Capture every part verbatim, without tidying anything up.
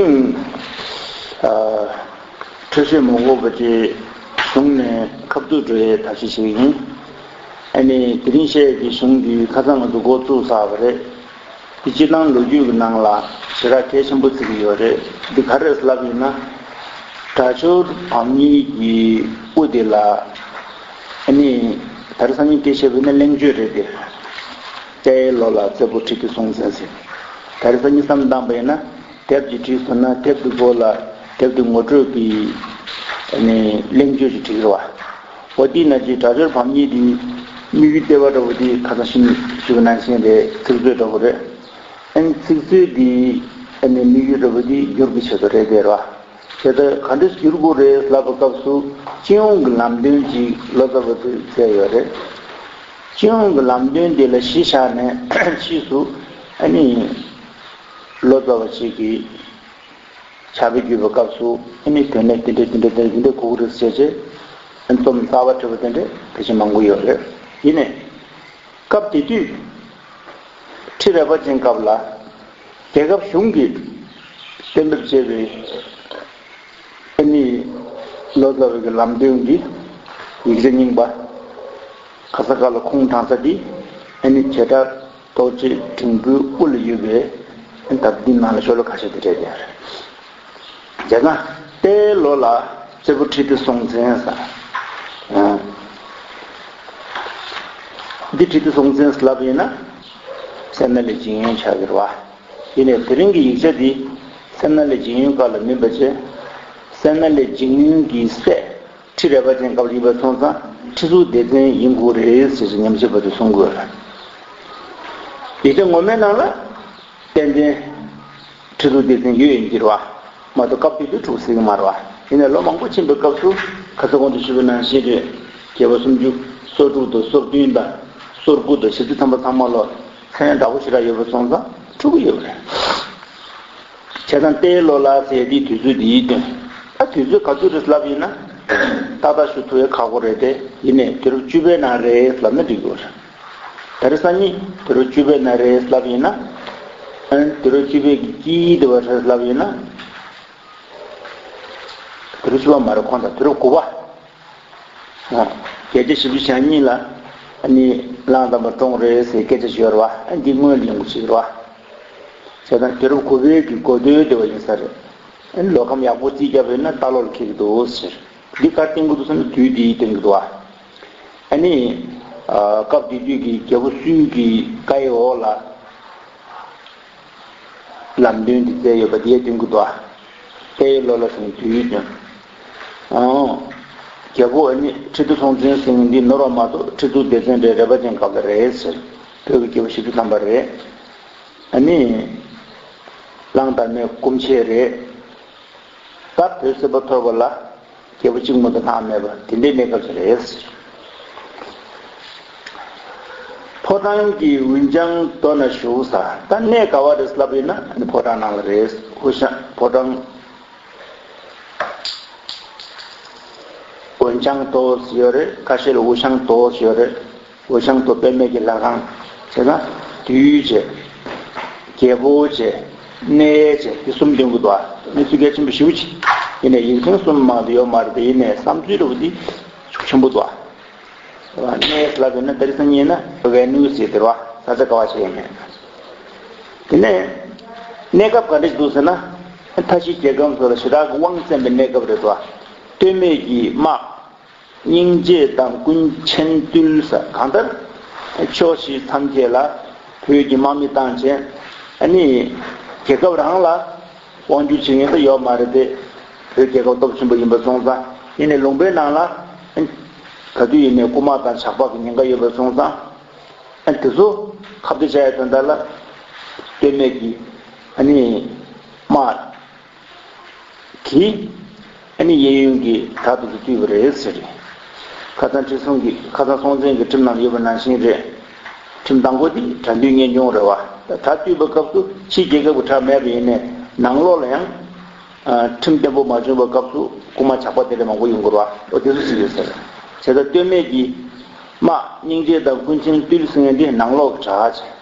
ཨ། འཕྲོད་བཞེས་མ་དགོས་པ་ཅིག་བཟུང་ནས་ཁ་ཐུག་འགྲོ་ཡའི་ཐབས་ཤེས་ཤིག་ཡིན། ཨ་ནི་དེ་རིང་བཤད་ཀྱི་གཞུང་འདི་ཁ་སང་ང་ཚོ་འགོ་བཙུགས་ཚར་བ་རེད། འདི་སྤྱིར་བཏང་ལོ་རྒྱུས་ཀྱི་ནང་ལ་ཞེ་དྲག་གལ་ཆེན་པོ་བརྩི་གི་ཡོད་རེད། འདི་ག་རེ་རེད་ལབ་ཡིན་ན། དྲག་སྦྱོར་བམ་གཉིས་ཀྱི་དབུ་དེ་ལ། ཨ་ནི་ད་རེས་སང་ཉིན་སྐད་ཆ་བཤད་པ་ཡིན་ན་གླེང་བརྗོད་རེད་དེ། རྟའི་ལོ་ལ་བཙད་པོ་ཁྲི་ལྡེ་སྲོང་བཙན་ཟེར། ད་རེས་སང་ཉིན་བསམ་བཏང་པ་ཡིན་ན། དེབ་ཀྱི་བྲིས་སོང་ན་དེབ་དེ་པོ་ལ་དེབ་དེ་ངོ་སྤྲོད་ཀྱི་ནས་གླེང་བརྗོད་ཀྱི་བྲིས་རེད་བ། འོ་དེ་ན་ཅིག་དྲག་སྦྱོར་བམ་གཉིས་དེ་དམིགས་ཡུལ་ལྟེ་བ་འདྲ་བོ་དེ་ཁ་སང་ཤིང་ཞུ་བ་ནང་བཞིན་རེད། ཚིག་མཛོད་འདྲ་བོ་རེད། ཨ་ནི་ཚིག་མཛོད་དེ་ཨ་ནི་དམིགས་ཡུལ་འདྲ་བོ་དེ་བསྒྱུར་གྱི་ཆེད་དུ་རེད་དེ་རེད་བ། དེ་ལྟར་ག་འདྲས་བསྒྱུར་དགོས་རེད་ལབ་པའི་སྐབས་སུ་སྤྱི་ཡོངས་ཀྱི་ལམ་སྟོན་ཅིག་ལོ་ཙཱ་བ་ཚོས་མཛད་ཡོད་རེད། སྤྱི་ཡོངས་ཀྱི་ལམ་སྟོན་དེ་ལ་གཞི་བཞག་ནས་ཕྱིས་སུ་ཨ་ནི་ལོ་ཙཱ་བ་ཞིག་གིས་ཕྱག་དཔེ་བརྒྱུད་པའི་སྐབས་སུ་ཨ་ནི་དོན་གནད་དེ་འདྲ་དེ་འདྲ་དེ་འདྲ་དེ་འདྲ་གོ་གི་རེད་ཟེར་བྱས་རྩོམ་གསར་པ་བྲིས་པ་དེ་འདྲ་ཕལ་ཆེར་མང་པོ་ཡོད་རེད། ཡིན་ནའི་སྐབས་དེ་དུས་ཁྲི་རལ་པ་ཅན་སྐབས་ལ་རྒྱལ་ཁབ་གཞུང་གིས་གཏན་འབེབས་བྱས་པའི་ཨ་ནི་ལོ་ཙཱ་བའི་གི་ལམ་སྟོན་གྱི་ཡིག་ཆ་རྙིང་པ་ག་ས་ག་ལ་ཁུངས་དྲངས་ས་འདི་ཨ་ནི་བྱེ་བྲག་རྟོགས་བརྗོད་འབྲིང་པོའི་དབུ་ལ་ཡོད་པའི་ཨ་ནི་ད་འདི་ནང་ལ་ཤོ་ལོ་ཀ་ཤ་དེ་རེད་དེ། བྱས་ཙང་རྟའི་ལོ་ལ་བཙད་པོ་ཁྲི་ལྡེ་སྲོང་བཙན་ཟེར། ཨ། འདི་ཁྲི་ལྡེ་སྲོང་བཙན་ལབ་ཡིན་ན་སད་ན་ལེ་འཇིང་ཡོན་ཆགས་ཀྱི་རེད་བ། ཡིན་ནའི་དེ་རིང་གི་ཡིག་ཆ་འདི་སད་ན་ལེ་འཇིང་ཡོན་སྐབས་ལ་མིན་པ་བྱས། སད་ན་ལེ་འཇིང་ཡོན་གྱི་སྲས་ཁྲི་རལ་པ་ཅན་སྐབས་ལ་ཡིན་པ་སོང་ཙང་ཁྲི་གཙུག་ལྡེ་བཙན་ཡིན་དགོས་རེད་ཟེར་ཞིག་ཉམས་ཞིབ་པ་ཚོས་གསུང་གི་ཡོད་རེད། ཡིག་ཆ་ངོ་མའི་ནང་ལ་ཏན་ཏན་ཁྲི་གཙུག་ལྡེ་བཙན་ཡོད་ཡིན་གྱི་རེད་བ། མ་གཏོགས་སྐབས་དེ་དུས་འཁྲུག་སྲིད་ཀྱི་མ་རེད་བ། ཡིན་ནའི་ལོ་མང་པོ་ཕྱིན་པའི་སྐབས་སུ་ཁ་སང་གོང་དུ་ཞུས་པ་ནང་བཞིན་རེད། རྒྱལ་པོ་སུམ་ཅུ་སོ་དྲུག་དང་སོ་བདུན་དང་སོ་དགུ་དང་ཞེ་ཚིག་ཐམ་པ་ཚང་མ་ལ་མཚན་འདྲ་པོ་ཞེ་དྲག་ཡོད་པ་སོང་ཙང་འཁྲུག་གི་ཡོད་པ་རེད། བྱས་ཙང་རྟའི་ལོ་ལ་ཟེར་དེའི་དུས་ཚོད་འདིའི་དོན། ད་དུས་ཚོད་ག་ཚོད་རེད་ལབ་ཡིན་ན། ཏག་ཏག་ཞུ་ཐུབ་ཡ་ཁག་པོ་རེད་དེ། ཡིན་ནའི་དུས་རབས་བཅུ་པའི་ནང་རེད་ལབ་ན་འགྲིག་གི་རེད། ད་རེས་སང་ཉིན་དུས་རབས་བཅུ་པའི་ནང་རེད་ལབ་ཡིན་ན། ཨ་ནི་དུས་རབས་བཅུ་པའི་གི་དཀྱིལ་དེ་བ་རེད་ལབ་ཡིན་ན། དུས་རབས་བཅུ་པ་མ་རེད། ཁོང་ད་དུས་རབས་དགུ་པ། ཨ། བརྒྱད་བརྒྱ་བཞི་བཅུ་ཞེ་གཉིས་ལ་ཨ་ནི་གླང་དར་མ་བཀྲོངས་རེད་ཟེར་སྐད་ཆ་ཞིག་ཡོད་རེད་བ། ཨ་འདི་སྔོན་ལ་ཡོང་གི་ཞིག་རེད་བ། བྱས་ཙང་དུས་རབས་དགུ་པའི་གི་འགོ་སྟོད་དེ་བ་ཡིན་ས་རེད། ཨ་ནི་ལོ་ཁམས་ཡག་པོ་རྩིས་རྒྱབ་ཡོད་ན་ལྟ་ལོག་ལ་འཁེལ་གི་འདུག་ཟེར། འདི་ག་རེ་བསྟན་གི་འདུག་ཟེར་ན་དུས་འདིའི་སྟོན་གི་འདུག་བ། ཨ་ནི། ཨ། སྐབས་དེ་དུས་ཀྱི་རྒྱལ་པོ་སུའི་གི་བཀའ་ཡི་འོག་ལ་ལམ་སྟོན་འདི་མཛད་ཡོད་པ་དེའི་སྟོན་གི་འདུག་ཨ། རྟའི་ལོ་ལ་ཟེར་ནས་དུས་ཡུན་སྟོན། ཨང་། རྒྱལ་པོ་ཨ་ནི་ཁྲི་ལྡེ་སྲོང་བཙན་ཟེར་མཁན་འདི་ནོར་བ་མ་གཏོགས་ཁྲི་གཙུག་ལྡེ་བཙན་རེད། རལ་པ་ཅན་སྐབས་ལ་རེད་ཟེར། བོད་ཀྱི་རྒྱལ་པོ་བཞི་བཅུ་ཐམ་པ་རེད། ཨ་ནི། གླང་དར་མའི་སྐུ་མཆེད་རེད། ད་བོད་སྲིད་པ་ཐོར་བ་ལ་རྒྱལ་པོ་གཅིག་མ་གཏོགས་ལྷག་མེད་པ་དེ་འདྲའི་གནས་སྐབས་ཤིག་རེད། ཕོ་བྲང་གི་འུན་ལྕང་རྡོ་ན་བཞུགས་ས། ད་གནས་ག་བ་རེད་ལབ་ཡིན་ན་ཕོ་བྲང་ནང་ལ་རེད། འུན་ལྕང་ཕོ་བྲང་། འུན་ལྕང་རྡོ་ཟེར་ཡོད་རེད། ཁ་ཤས་ལ་འུན་ཤང་རྡོ་ཟེར་ཡོད་རེད། འུན་ཤང་རྡོ་པདྨའི་གི་ལྷ་ཁང་བྱས་ན་བདུད་བྱས། རྒྱལ་པོ་བྱས། གནས་བྱས། དེ་གསུམ་འདོན་གི་འདུག་ཨ། གནས་ཚུལ་གལ་ཆེན་པོ་ཞེ་པོ་ཅིག་ཡིན་ནའི་ཡིག་ཕྲེང་གསུམ་མང་དུ་ཡོད་མ་རེད་དེ། ཡིན་ནའི་བསམ་ཚུལ་འདྲ་བོ་འདི་ཤུགས་ཆེན་པོ་འདུག་ཨ། གནས་ལབ་ཡོད་ན་ད་རེས་སང་ཉིན་ན་ཝེ་ནུ་ཟེར་དེ་རེད་བ། ས་ཆ་ག་བ་ཆགས་ཡོད་མེད། དེ་ནས་གནས་སྐབས་ག་འདྲ་ཞིག་འདུག་ཟེར་ན། མཐའ་བཞི་རྒྱལ་ཁམས་སོགས་ལ་ཞེ་དྲག་གི་དབང་བཙན་པའི་གནས་སྐབས་རེད་དོ། སྟོད་སྨད་ཀྱི་དམག་སྙིང་རྗེ་དང་ཀུན་མཁྱེན་བཏུལ་ས། གང་ལྟར་ཕྱོགས་བཞི་མཚམས་བརྒྱད་ལ་བོད་ཀྱི་དམག་མི་བཏང་བྱས། ཨ་ནི་རྒྱལ་ཁབ་རང་ལ་དབང་སྒྱུར་བྱེད་མཁན་ད་ཡོད་མ་རེད་དེ། བོད་རྒྱལ་ཁབ་སྟོབས་ཆེན་པོ་ཡིན་པ་སོང་ཙང་། ཡིན་ནའི་ལུང་པའི་ནང་ལ་ག་དུས་ཡིན་ནའི་རྐུ་མ་དང་ཇག་པ་གི་ཉེན་ཁ་ཡོད་པ་སོང་ཙང་། ཨ་དེ་ཚོ་ཁ་གཏད་བྱ་ཡ་དོན་དག་ལ་སྟོད་སྨད་ཀྱི་ཨ་ནི་དམག་གིས་ཨ་ནི་གཡས་གཡོན་གྱི་བྲག་དེ་ཚོ་བཏུལ་བ་རེད་ཟེར། ཁ་སང་ཁྲི་སྲོང་གི་ཁ་སང་སྲོང་བཙན་གྱི་ཁྲིམས་ནང་ཡོད་པ་ནང་བཞིན་རེད། ཁྲིམས་དང་པོ་དེ་དགྲ་འདུལ་གཉེན་སྐྱོང་རེད་བ། ད་བཏུལ་བའི་སྐབས་སུ་ཕྱིའི་རྒྱལ་ཁབ་ཀྱི་བྲག་མེད་པ་ཡིན་ནའི་ནང་ལོགས་ལ་ཡང་ཁྲིམས་བརྟན་པོ་མ་བྱུང་བའི་སྐབས་སུ་རྐུ་མ་ཇག་པ་དེ་འདྲ་མང་པོ་ཡོང་གི་རེད་བ། འོ་དེ་ཚོ་ཅིག་ཡོད་ཟེར། བྱས་ཙང་སྟོད་སྨད་ཀྱི་དམག་སྙིང་རྗེ་དང་ཀུན་མཁྱེན་བཏུལ་ཟེར་མཁན་དེ་ནང་ལོགས་ཀྱི་བྲག་བྱས།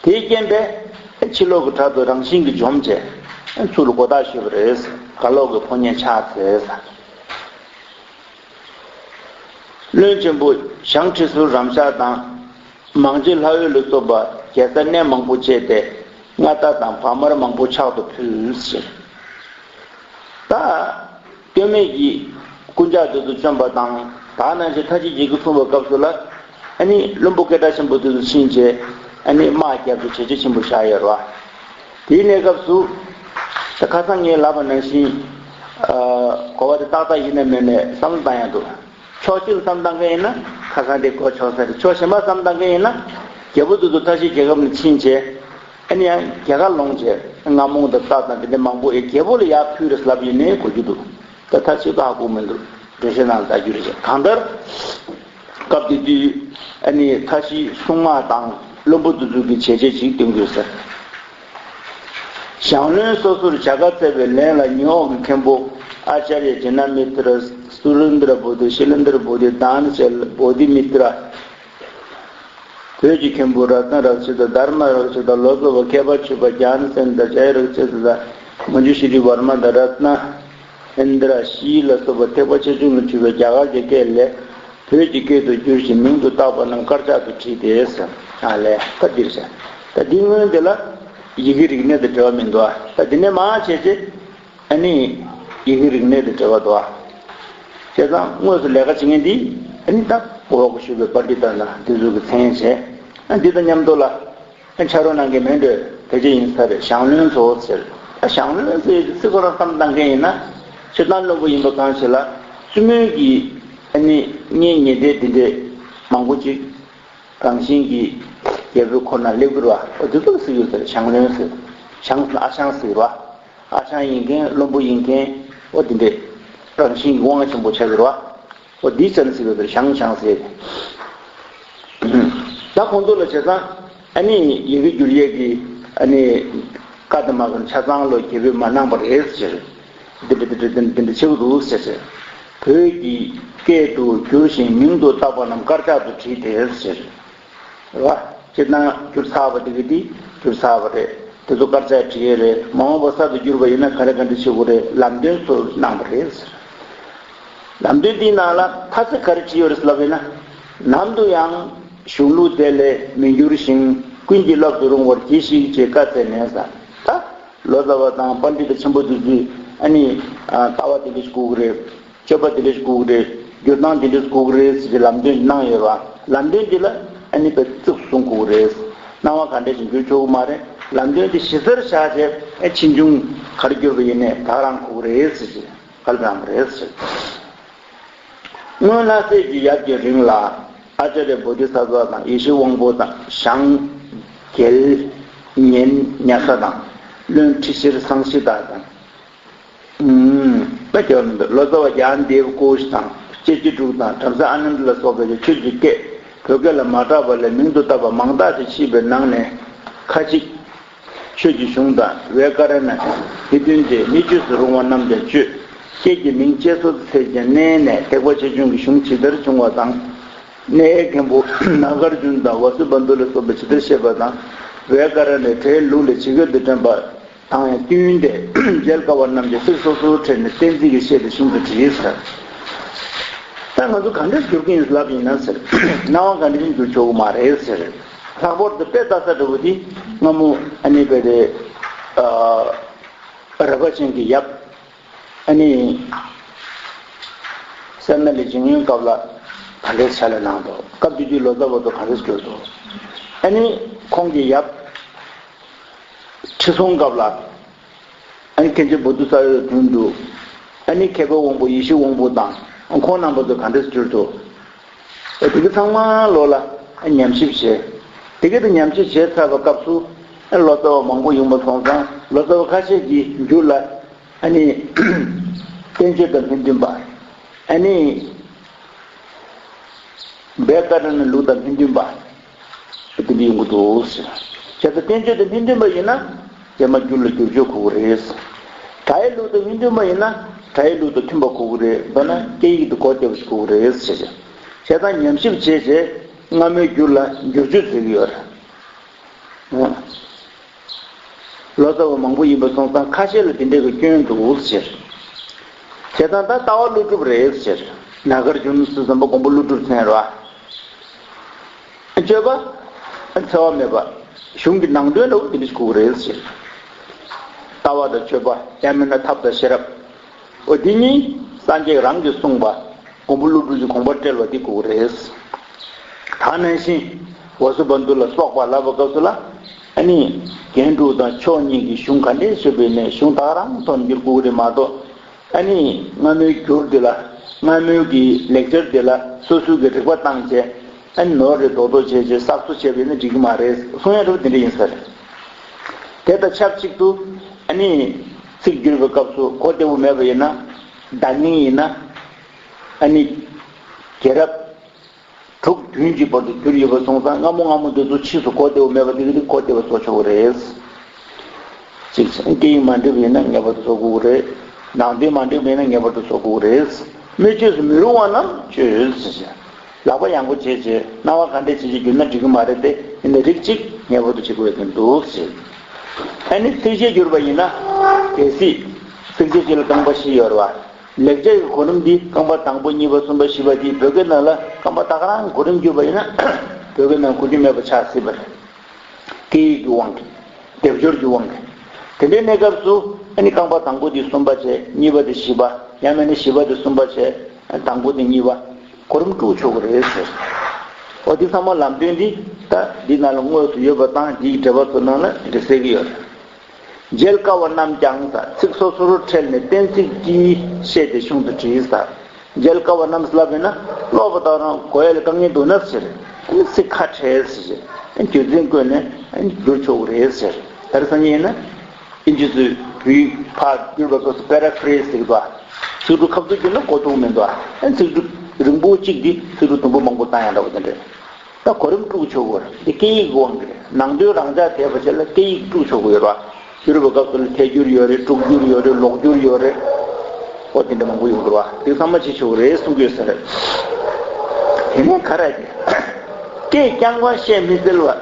དེའི་རྐྱེན་པས་ཕྱི་ལོགས་ཀྱི་བྲག་དེ་རང་བཞིན་གྱིས་འཇོམས་བྱས། ཚུར་ལ་གོ་བརྡ་ཞུས་པ་རེད། གར་ལོག་གི་ཕོ་ཉས་ཆགས་ཚེ། བློན་ཆེན་པོ་ཞང་ཁྲི་ཟུར་རམ་ཤག་དང་། མང་རྗེ་ལྷ་འོད་ལ་སོགས་པ་རྒྱལ་སར་གནས་མང་པོ་བྱས་ཏེ། མངའ་བདག་དང་བག་མར་མང་པོ་ཕྱག་ཏུ་ཕུལ་ཟེར། ད། སྟོད་སྨད་ཀྱི་རྐུན་ཇག་དེ་ཚོ་བཅོམ་པ་དང་། ད་ནང་བཞིན་ཐབས་ཤེས་བྱེད་ཀྱི་ཚུགས་པའི་སྐབས་སུ་ལ། ཨ་ནི་བློན་པོ་སྐད་གྲགས་ཆེན་པོ་དེ་ཚོ་ཕྱིན་བྱས། ཨ་ནི་དམག་རྒྱབ་ཏུ་བྱས་རྗེས་ཆེན་པོ་བཞག་ཡོད་རེད་བ། དེའི་གནས་སྐབས་སུ། ད་ཁ་སང་ངས་ལབ་པ་ནང་བཞིན། ཨ། གོ་བ་དེ་ཏག་ཏག་ཡིན་ན་མིན་ནས་བསམ་བློ་བཏང་ཡག་འདུག་ཕྱོགས་གཅིག་ལ་བསམ་བཏང་མཁན་ཡིན་ན་ཁ་སང་དེ་གོ་ཆོག་ས་རེད། ཕྱོགས་གཞན་པ་བསམ་བཏང་མཁན་ཡིན་ན། རྒྱལ་པོ་དེ་ཚོ་ཐབས་ཤེས་རྒྱལ་ཁབ་ནས་ཕྱིན་བྱས། ཨ་ནི་ཡང་རྒྱལ་ཁ་ལོངས་བྱས། རྔ་མོང་དང་རྟ་དང་དེ་འདྲ་མང་པོ་ཡང་རྒྱལ་པོ་ལ་ཡར་ཕུལ་རེད་ལབ་ཡིན་ནའི་གོ་རྒྱུ་འདུག་ད་ཐབས་ཤེས་ཀ་ཧ་གོ་མི་འདུག་འགྲེལ་བཤད་ནང་ལ་ལྟ་རྒྱུ་རེད། གང་ལྟར། སྐབས་དེ་དུས་ཨ་ནི་ཐབས་ཤེས་སྲུང་དམག་དང་བློན་པོ་དེ་ཚོ་གི་བྱས་རྗེས་ཅིག་སྟོན་དགོས་ཟེར། ཞང་བློན་སོ་སོར་བྱ་དགའ་སྩལ་བའི་ལན་ལ་ཉི་འོག་གི་མཁན་པོ་ཨ་ཅརྱ་ཇི་ན་མི་ཏྲ། སུ་རིན་དྲ་བོ་དྷི། ཤི་ལིན་དྲ་བོ་དྷི། དཱ་ན་ཤཱི་ལ། བོ་དྷི་མི་ཏྲ། བོད་ཀྱི་མཁན་པོ་རཏྣ་རཀྵི་ཏ། དྷརྨ་རཀྵི་ཏ། ལོ་ཙཱ་བ་མཁས་པ་ཆོས་པ་ཛྙཱ་ན་སེནྡྲ། ཛཡ་རཀྵི་ཏ་དང་མཉྫུ་ཤྲཱི་ཝརྨ་དང་རཏྣ་ཨིནྡྲ་ཤཱི་ལ་སོགས་པ་ཐེག་པ་ཆེ་ཆུང་ལ་གྱུར་པའི་རྒྱ་གར་གྱི་སྐད་ལས་བོད་ཀྱི་སྐད་དུ་བསྒྱུར་ཞིང་མིང་དུ་བཏགས་པ་རྣམས་དཀར་ཆག་ཏུ་བྲིས་ཏེ་ཟེར། ཨ་ལས། ད་འདིར་ཟེར། ད་འདི་སྔོན་དེ་ལ་ཡི་གེ་རིག་གནས་དང་འབྲེལ་བ་མི་འདུག་ཨ། ད་འདི་ནས་མར་བྱས་རྗེས། ཨ་ནི་ཡི་གེ་རིག་གནས་དང་འབྲེལ་བ་འདུག་ཨ། བྱས་ཙང་དངོས་སུ་ལས་ཀ་བྱེད་མཁན་འདི་ཨ་ནི་ད་འོག་གི་ཞུས་པའི་པཎྜི་ཏ་དང་འདི་ཚོ་གི་མཚན་བྱས། ཨ། འདི་དང་མཉམ་དུ་ལ་ཨ་ཕྱག་རོགས་གནང་མཁན་མེད་འགྲོ། དེ་ཅི་ཡིན་ས་རེད། ཞང་བློན་ཚོ་ཟེར། ཨ། ཞང་བློན་ཟེར་ཚིག་ཁོ་རང་བསམ་བཏང་མཁན་ཡིན་ན། སྤྱིར་བཏང་བློན་པོ་ཡིན་པ་གང་ཞིག་ལ་བཙུན་མོའི་གི་ཨ་ནི་གཉེན་ཉེ་འབྲེལ་འདི་འདྲས་མང་པོ་ཅིག་རང་བཞིན་གྱི་རྒྱལ་པོའི་འཁོར་ན་སླེབས་ཀྱི་རེད་བ། འོ་དེ་ཚོ་ལ་ཟེར་གྱི་ཡོད་ས་རེད། ཞང་བློན་ཟེར། ཞང་ཟེར་ན་ཨ་ཞང་ཟེར་གྱི་རེད་བ། ཨ་ཞང་ཡིན་མཁན། བློན་པོ་ཡིན་མཁན། འོ་དེ་འདྲས་རང་བཞིན་གྱི་དབང་ཆེན་པོ་ཆགས་ཀྱི་རེད་བ། འོ་འདིའི་ཆ་ནས་ཟེར་བའི་ཞང་ཞང་ཟེར། ད་ཁོང་ཚོ་ལ་བྱས་ཙང་ཨ་ནི་ཡི་གེ་བསྒྱུར་ཡས་ཀྱི་ཨ་ནི་བཀའ་དེ་མ་གོ་ཆ་ཚང་ལོ་རྒྱལ་པོས་མ་གནང་པ་རེད་ཟེར། འདི་འདྲ་འདི་འདྲ་འདི་འདྲ་འདི་འདྲ་བྱེད་དགོས་འདུག་ཟེར་ཟེར། བོད་ཀྱི་སྐད་དུ་བསྒྱུར་ཞིང་མིང་དུ་བཏགས་པ་རྣམས་དཀར་ཆག་ཏུ་བྲིས་ཏེ་ཟེར། རེད་བ། སྤྱིར་བཏང་བསྒྱུར་ཚར་བ་དེ་གི་དེ་བསྒྱུར་ཚར་བ་རེད། དེ་ཚོ་དཀར་ཆག་བྲིས་ཡས་རེད། མ་འོངས་པ་གསར་དུ་བསྒྱུར་བ་ཡིན་ན་ག་རེ་ག་འདྲ་བྱེད་དགོས་རེད། ལམ་སྟོན་ཚུར་གནང་བ་རེད་ཟེར། ལམ་སྟོན་འདིའི་ནང་ལ་མཐའ་ཚིག་ག་རེ་བྲིས་ཡོད་རེད་ལབ་ཡིན་ན། ནམ་དུ་ཡང་གཞུང་ལུགས་དེ་ལས་མི་འགྱུར་ཞིང་ཀུན་གྱིས་བསླབ་ཏུ་རུང་བར་གྱིས་ཤིག་ཅེས་བཀའ་སྩལ་ནས་ཟེར། ད་ལོ་ཙཱ་བ་དང་པཎྜི་ཏ་ཆེན་པོ་དེ་ཚོས་ཨ་ནི་ལྟ་བ་དེ་འདྲ་ཞིག་དགོས་ཀྱི་རེད། སྤྱོད་པ་དེ་འདྲ་ཞིག་དགོས་ཀྱི་རེད། བསྒྱུར་སྟངས་དེ་འདྲ་ཞིག་དགོས་ཀྱི་རེད་ཟེར་གྱི་ལམ་སྟོན་གནང་ཡོད་རེད་བ། ལམ་སྟོན་འདི་ལ་ཨ་ནི་དཔེ་གཙིགས་སུ་བཟུང་དགོས་ཀྱི་རེད། སྣང་བ་ག་འདྲ་ཞིག་འགྱུར་ཆོག་གི་མ་རེད། ལམ་སྟོན་འདི་གཞི་རྩར་བཞག་བྱས་ཨེ་ཕྱིས་འབྱུང་ག་རེ་བསྒྱུར་བ་ཡིན་ནའི་ད་རང་དགོས་ཀྱི་རེད་ཟེར་གྱི་ག་རེ་རང་གི་རེད་ཟེར། སྔོན་ལྷ་སྲས་ཀྱི་ཡབ་ཀྱི་རིང་ལ་ཨཱ་ཙཱརྱ་བོ་དྷི་ས་ཏྭ་དང་ཡེ་ཤེས་དབང་པོ་དང་ཞང་རྒྱལ་ཉན་ཉ་ས་དང་བློན་ཁྲི་ཤེར་སཾ་ཤི་ཏ་དང་། ཨུམ། ད་སྐྱོར་མི་འདུག་ལོ་ཙཱ་བ་ཛྙཱ་ན་དེ་བ་ཀོ་ཤ་དང་སྐྱེས་ཆེན་དྲུག་དང་བྲམ་ཟེ་ཨ་ནནྡ་ལ་སོགས་པའི་ཆོས་ཀྱི་སྐད་བོད་སྐད་ལ་མ་གྲགས་པ་ལས་མིང་དུ་བཏགས་པ་མང་དག་ཅིག་མཆིས་པའི་ནང་ནས་ཁ་ཅིག་ཆོས་ཀྱི་གཞུང་དང་བེ་ཀ་ར་ཎ་དེ་བསྟུན་ཏེ་སྨིག་རྒྱུ་སུ་རུང་བ་རྣམས་ཀྱང་བཅོས། སྐད་ཀྱི་མིང་བཅད་སོ་སོ་ཚད་ཅན་བསྣན་ནས་ཐེག་པ་ཆེ་ཆུང་གི་གཞུང་ཇི་ལྟར་བྱུང་བ་དང་། གནས་མཁན་པོ་ནཱ་གཱརྫུ་ན་དང་ཝ་སུ་པ་དྷུ་ལ་སོགས་པས་ཇི་ལྟར་བཤད་པ་དང་། བེ་ཀ་ར་ཎའི་གྲས་ལུགས་ལས་ཇི་སྐད་དུ་དྲན་པ་དང་ཡང་བསྟུན་ཏེ་མཇལ་དཀའ་བ་རྣམས་ཀྱང་ཚིག་སོ་སོར་ཕྲལ་ནས་གཏན་ཚིགས་ཀྱི་ཤད་དེ་གཞུང་དུ་བྲིས་ཟེར། ད་ང་ཚོ་ག་འདྲས་བསྒྱུར་གྱི་ཡིན་ལབ་ཡིན་ན་ཟེར། སྣང་བ་ག་འདྲས་ཀྱིས་བསྒྱུར་ཆོག་གི་མ་རེད་ཟེར། ལྷག་པར་དུ་དཔེ་ལྟ་ས་འདྲ་བོ་དེ་སྔ་མོ་ཨ་ནི་དཔེ་དེ་རབ་དགའ་ཆེན་གྱི་ཡབ། ཨ་ནི། སད་ན་ལི་འཇིགས་ཉེན་སྐབས་ལ་ག་འདྲས་ཕྱག་ལས་གནང་འདུག་སྐབས་དེ་དུས་ལོ་ཙཱ་བ་ཚོ་ག་འདྲས་གྱུར་འདུག་ཨ་ནི་ཁོང་གི་ཡབ་ཁྲི་སྲོང་སྐབས་ལ་ཨ་ནི་མཁན་ཆེན་བོ་དྷི་ས་ཏྭ་དང་མཐུན་འདུག་ཨ་ནི་མཁས་པའི་དབང་པོ་ཡེ་ཤེས་དབང་པོ་དང་ཁོང་རྣམ་པ་ཚོ་ག་འདྲས་གྱུར་འདུག་ཨ་དེ་གི་ཚང་མ་ལོ་ལ་ཨ་ཉམས་ཞིབ་བྱས། དེ་གི་དུ་ཉམས་ཞིབ་བྱས་ཚར་བའི་སྐབས་སུ་ཨ་ལོ་ཙཱ་བ་མང་པོ་ཡོང་པ་སོང་ཙང་ལོ་ཙཱ་བ་ཁ་ཤས་ཀྱིས་འགྱུར་ལ། ཨ་ནི། བསྟན་བཅོས་དང་མི་མཐུན་པ། ཨ་ནི། བེ་ཀ་ར་ཎའི་ལུགས་དང་མི་མཐུན་པ། དེ་འདྲ་ཡོང་གི་འདུག་ཟེར། བྱས་ཙང་བསྟན་བཅོས་དང་མི་མཐུན་པ་ཡིན་ན། རྗེས་མ་འགྱུར་ལ་བསྒྱུར་བཅོས་དགོས་ཀྱི་རེད། སྒྲ་ཡི་ལུགས་དང་མི་མཐུན་པ་ཡིན་ན། སྒྲ་ཡི་ལུགས་དང་མཐུན་པ་དགོས་ཀྱི་རེད། མདོར་ན་སྐད་ཡིག་དེ་སྒོ་བརྒྱབ་པ་ཞིག་དགོས་ཀྱི་རེད་ཟེར། བྱས་ཙང་ཉམས་ཞིབ་བྱས་རྗེས་སྔ་མོའི་འགྱུར་ལ་བསྒྱུར་བཅོས་བྱེད་ཀྱི་ཡོད་རེད། ལོ་ཙཱ་བ་མང་པོ་ཡིན་པ་སོང་ཙང་ཁ་ཤས་ལ་དེ་འདྲའི་གི་སྐྱོན་འདུག་ཟེར། བྱས་ཙང་ད་ལྟ་བ་ཀླུ་སྒྲུབ་རེད་ཟེར། ན་གར་ཇུན་སུ་ཟམ་པ་མགོན་པོ་ཀླུ་སྒྲུབ་མཚན་རེད་བ། སྤྱོད་པ། འཚེ་བ་མེད་པ། གཞུང་གི་ནང་དོན་འདྲ་བོ་དེ་འདྲ་ཞིག་དགོས་ཀྱི་རེད་ཟེར། ལྟ་བ་དང་སྤྱོད་པ་ཡང་མིན་ན་ཐབས་དང་ཤེས་རབ། འོ་འདི་གཉིས་སངས་རྒྱས་རང་གིས་གསུངས་པ། མགོན་པོ་ཀླུ་སྒྲུབ་ཀྱི་དགོངས་པ་བཀྲལ་བ་འདི་དགོས་ཀྱི་རེད། ད་ནང་བཞིན་ཝ་སུ་བནྡྷུ་ལ་སོགས་པ་ལབ་པའི་སྐབས་སུ་ལ། ཨ་ནི་རྒྱན་དྲུག་དང་ཕྱོགས་གཉིས་ཀྱི་གཞུང་ག་འདྲས་བཤད་པ་ཡིན་ནའི་གཞུང་ད་ག་རང་ཐོག་ནས་འགྱུར་དགོས་ཀྱི་རེད་མ་གཏོགས། ཨ་ནི་སྔ་མོའི་འགྱུར་འདི་ལ། སྔ་མོའི་གི་ལེགས་སྦྱར་འདི་ལ་སོ་སོའི་གི་རིག་པ་བཏང་བྱས། ཨ་ནི་ནོར་རེ་རྡོག་རྡོག་བྱས་བྱས་གསར་བཟོ་བྱས་པ་ཡིན་ན་འགྲིག་གི་མ་རེད་གསུང་ཡ་འདྲ་བོ་འདི་འདྲ་ཡིན་ས་རེད། དེ་དང་ཆབས་ཅིག་ཏུ། ཨ་ནི་ཚིག་བསྒྱུར་བའི་སྐབས་སུ་གོ་བདེ་བོ་མེད་པ་ཡིན་ན། བརྡ་རྙིང་ཡིན་ན། ཨ་ནི་རྒྱལ་རབས་དྲུག་བདུན་གྱི་བར་དུ་བསྒྱུར་ཡོད་པ་སོང་ཙང་སྔ་མོ་སྔ་མོ་འདི་ཚོ་ཕྱིས་སུ་གོ་བདེ་བོ་མེད་པ་དེ་གི་དེ་གོ་བདེ་བོ་བཟོ་ཆོག་གི་རེད། གཅིག་བྱས་སྐད་ཡིག་མ་འགྲིག་པ་ཡིན་ན་ངེས་པར་དུ་བཟོ་དགོས་ཀྱི་རེད། ནང་དོན་མ་འགྲིག་པ་ཡིན་ན་ངེས་པར་དུ་བཟོ་དགོས་ཀྱི་རེད། སྨོས་ཅེས་སུ་མི་རུང་བ་རྣམས་བཅོས་ཟེར་བྱས། ལག་པ་ཡང་པོ་བྱས་བྱས་སྣང་བ་ག་འདྲས་བྱས་བྱས་བསྒྱུར་ན་འགྲིག་གི་མ་རེད་དེ། ཡིན་ན་རིགས་གཅིག་ངེས་པར་དུ་བྱེད་དགོས་ཀྱི་འདུག་ཟེར། ཨ་ནི་ཚིགས་བཅད་བསྒྱུར་བ་ཡིན་ན། གལ་སྲིད་ཚིགས་བཅད་གཅིག་ལ་རྐང་པ་བཞི་ཡོད་རེད་བ། ལེགས་སྦྱར་གྱི་གོ་རིམ་འདི་རྐང་པ་དང་པོ་གཉིས་པ་གསུམ་པ་བཞི་པ་འདི་བོད་སྐད་ནང་ལ་རྐང་པ་ད་ག་རང་གི་གོ་རིམ་བསྒྱུར་བ་ཡིན་ན། བོད་སྐད་ནང་གོ་རྒྱུ་མེད་པ་ཆགས་སྲིད་པ་རེད། སྐད་ཡིག་གི་དབང་གིས། སྡེབ་སྦྱོར་གྱི་དབང་གིས། དེ་འདྲའི་གནས་སྐབས་སུ་ཨ་ནི་རྐང་པ་དང་པོ་དེ་གསུམ་པ་བྱས། གཉིས་པ་དེ་བཞི་པ། ཡང་མིན་ན་བཞི་པ་དེ་གསུམ་པ་བྱས། དང་པོ་དེ་གཉིས་པ། གོ་རིམ་དཀྲུག་ཆོག་གི་རེད་ཟེར། འོ་འདི་ཚང་མ་ལམ་སྟོན་འདི་ད་འདི་ནང་ལ་དངོས་སུ་ཡོད་པ་དང་འདིའི་འགྲེལ་པ་ཚོ་ནང་ལ་འདི་གསལ་གྱི་ཡོད་རེད། མཇལ་དཀའ་བ་རྣམས་ཀྱང་ཟེར། ཚིག་སོ་སོར་ཕྲལ་ནས་གཏན་ཚིགས་ཀྱིས་བཤད་དེ་གཞུང་དུ་བྲིས་ཟེར། མཇལ་དཀའ་བ་རྣམས་ལབ་ཡིན་ན་ཀློག་པ་དང་རང་གོ་ཡ་ལ་དཀའ་ངལ་འདུག་ན་ཟེར། ཨ་ནི་ཚིག་ཁ་བྲལ་ཟེར། ཨ་ནི་རྒྱུ་མཚན་བཀོད་ནས་ཨ་ནི་བསྒྱུར་ཆོག་གི་རེད་ཟེར། ད་རེས་སང་ཉིན་ཡིན་ན་ཨིན་ཇི་ཚོས་བོད་ཡིག་ཕར་བསྒྱུར་བའི་སྐབས་སུ་པེ་ར་ཕི་རེ་སི་ཟེར་གི་འདུག་ཚིག་གྲུབ་ཁ་ཚུབ་བསྒྱུར་ན་གོ་ཐུབ་མི་འདུག་ཨ་ནི་ཚིག་གྲུབ་རིང་པོ་གཅིག་འདི་ཚིག་གྲུབ་དུམ་བུ་མང་པོ་བཏང་ཡ་འདྲ་བོ་དེ་འདྲ། ད་གོ་རིམ་དཀྲུག་ཆོག་གི་རེད། འདི་སྐད་ཡིག་དབང་གིས་རེད། ནང་དོན་རང་འཇགས་བསྡད་པ་བྱས་ལ་སྐད་ཡིག་དཀྲུག་ཆོག་གི་ཡོད་རེད་བ། བསྒྱུར་བའི་སྐབས་སུ་ལ་ཐད་སྒྱུར་ཡོད་རེད། དཀྲུག་སྒྱུར་ཡོད་རེད། ལོག་སྒྱུར་ཡོད་རེད། ཨོ་དེ་འདྲ་མང་པོ་ཡོང་གི་རེད་བ། དེ་ཚང་མ་བྱེད་ཆོག་གི་རེད་གསུང་གི་ཡོད་ས་རེད། དེ་ནས་ག་རེ་རེད། སྐད་རྐྱང་པ་བཤད་མི་སྲིད་པ།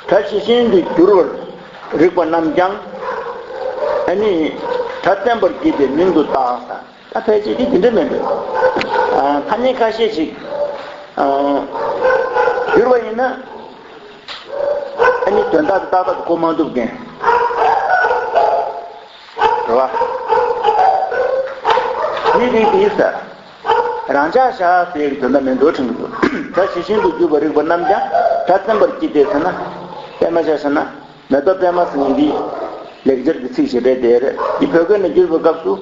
སྒྲ་ཇི་བཞིན་དུ་བསྒྱུར་བར་རིགས་པ་རྣམས་ཀྱང་། ཨ་ནི་སྒྲ་བཙན་པར་བགྱིས་ཏེ་མིང་དུ་བཏགས་ས། ད་ཕལ་ཆེར་དེ་དེ་འདྲ་མིན་འདུག་ཨ། ཐ་སྙད་ཁ་ཤས་ཤིག་ཨ། བསྒྱུར་བ་ཡིན་ན། ཨ་ནི་དོན་དག་དེ་ཏག་ཏག་ཏུ་གོ་མ་ཐུབ་མཁན། རེད་བ། མི་རིགས་དེ་ས། རང་འཇགས་བཞག་ཟེར་གྱི་དོན་དག་མེད་འགྲོ་དྲན་གྱི་འདུག་སྒྲ་ཇི་བཞིན་དུ་བསྒྱུར་བ་རིགས་པ་རྣམས་ཀྱང་སྒྲ་བཙན་པར་བགྱིས་ཏེ་ཟེར་ན། དཔེ་མ་ཆ་བཞག་ན། མེ་ཏོག་པད་མ་ཟེར་མཁན་འདི་ལེགས་སྦྱར་གྱི་ཚིག་ཞིག་རེད་དེ། རེད། འདི་བོད་སྐད་ནང་བསྒྱུར་བའི་སྐབས་སུ།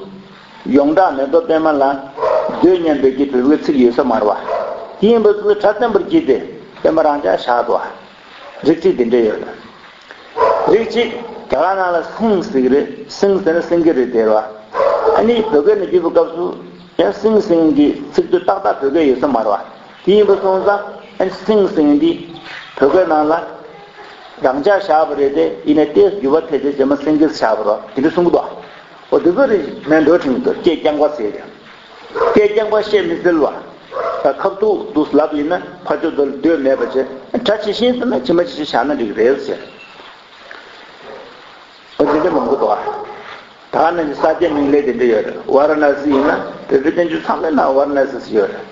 ཡོངས་གྲགས་མེ་ཏོག་པད་མ་ལ་འདོད་སྙམ་པའི་གི་བོད་སྐད་ཚིག་ཡོད་ས་མ་རེད་བ། དེ་ཡིན་པ་ཚོ་སྒྲ་བཙན་པར་བགྱིས་ཏེ་པད་མ་རང་འཇགས་བཞག་འདུག་བ། རིགས་གཅིག་དེ་འདྲ་ཡོད་རེད། རིགས་གཅིག་རྒྱ་གར་ནང་ལ་སིང་ཟེར་གི་རེད། སིང་ཟེར་ན་སེང་གེ་རེད་དེ་རེད་བ། ཨ་ནི་བོད་སྐད་ནང་བསྒྱུར་བའི་སྐབས་སུ་ཡང་སིང་སིང་གི་ཚིག་དོན་ཏག་ཏག་བོད་སྐད་ཡོད་ས་མ་རེད་བ། དེ་ཡིན་པ་སོང་ཙང་ཨ་ནི་སིང་སིང་འདི་བོད་སྐད་ནང་ལ་རང་འཇགས་བཞག་པ་རེད་དེ། ཡིན་ནའི་ཏོག་ཙམ་འགྱུར་བ་ཐེབས་ཏེ་རྗེས་མ་སེང་གེ་བཞག་པ་རེད་བ། དེ་འདྲ་གསུང་གི་འདུག་འོ་དེ་ཚོ་རེད། མེད་འགྲོ་དྲན་གྱི་འདུག་སྐད་རྐྱང་པ་ཟེར་ཡ། སྐད་རྐྱང་པ་བཤད་མི་སྲིད་པ། ད་ཁ་ཐུག་འདུག་ལབ་ཡིན་ན་ཕར་ཕྱོགས་དེ་ལ་འདོད་མེད་པ་བྱས། སྒྲ་ཇི་བཞིན་ཟེར་ན་ཇི་མ་ཇི་བཞིན་བཞག་ན་འགྲིག་གི་རེད་ཟེར། འོ་དེ་འདྲ་མང་པོ་འདུག་ཨ། ད་ནང་གི་ས་སྐྱའི་མིང་ལས་དེ་འདྲ་ཡོད་རེད། ཝཱ་ར་ཎ་སི་ཡིན་ན་བོད་པའི་བསྟན་བཅོས་ཚང་མའི་ནང་ཝཱ་ར་ཎ་སི་ཟེར་ཡོད་རེད།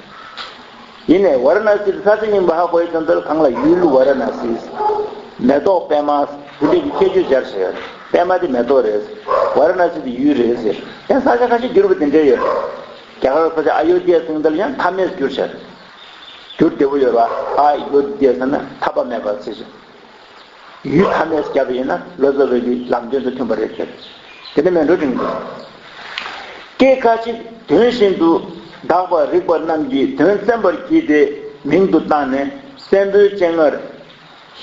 ཡིན་ནའི་ཝཱ་ར་ཎ་སི་དེ་ས་ཆ་རྙིང་པ་ཧ་གོ་ཡི་དོན་དག་གང་ལ་ཡུལ་ཝཱ་ར་ཎ་སི། མེ་ཏོག་པད་མ། དེ་འདྲའི་གི་ཁྱད་ཆོས་སྦྱར་བྱས་ཡོད་རེད། པད་མ་དེ་མེ་ཏོག་རེད། ཝཱ་ར་ཎ་སི་དེ་ཡུལ་རེད་ཟེར། ཡང་ས་ཆ་ཁ་ཤས་བསྒྱུར་བ་དེ་འདྲ་ཡོད་རེད། རྒྱ་གར་ས་ཆ་ཨ་ཡོ་དྷི་ཡ་ཟེར་དེ་ལ་ཡང་མཐའ་མེད་བསྒྱུར་བྱས་རེད། བསྒྱུར་བདེ་པོ་ཡོད་རེད་བ། ཨ་ཡོ་དྷི་ཡ་ཟེར་ན་ཐར་པ་མེད་པ་ཟེར་ཞིང་། ཡུལ་མཐའ་མེད་བརྒྱབ་པ་ཡིན་ན་ལོ་ཙཱ་བའི་གི་ལམ་སྟོན་དང་མཐུན་པ་རེད་ཟེར། དེ་ནི་མེད་འགྲོ་དྲན་གྱི། སྐད་ཁ་ཅིག་དོན་བཞིན་དུ་གདགས་པ་རིག་པ་རྣམས་ཀྱིས་དོན་བཙན་པར་བགྱིས་ཏེ་མིང་དུ་བཏགས་ནས་བཙན་པོའི་སྤྱན་སྔར།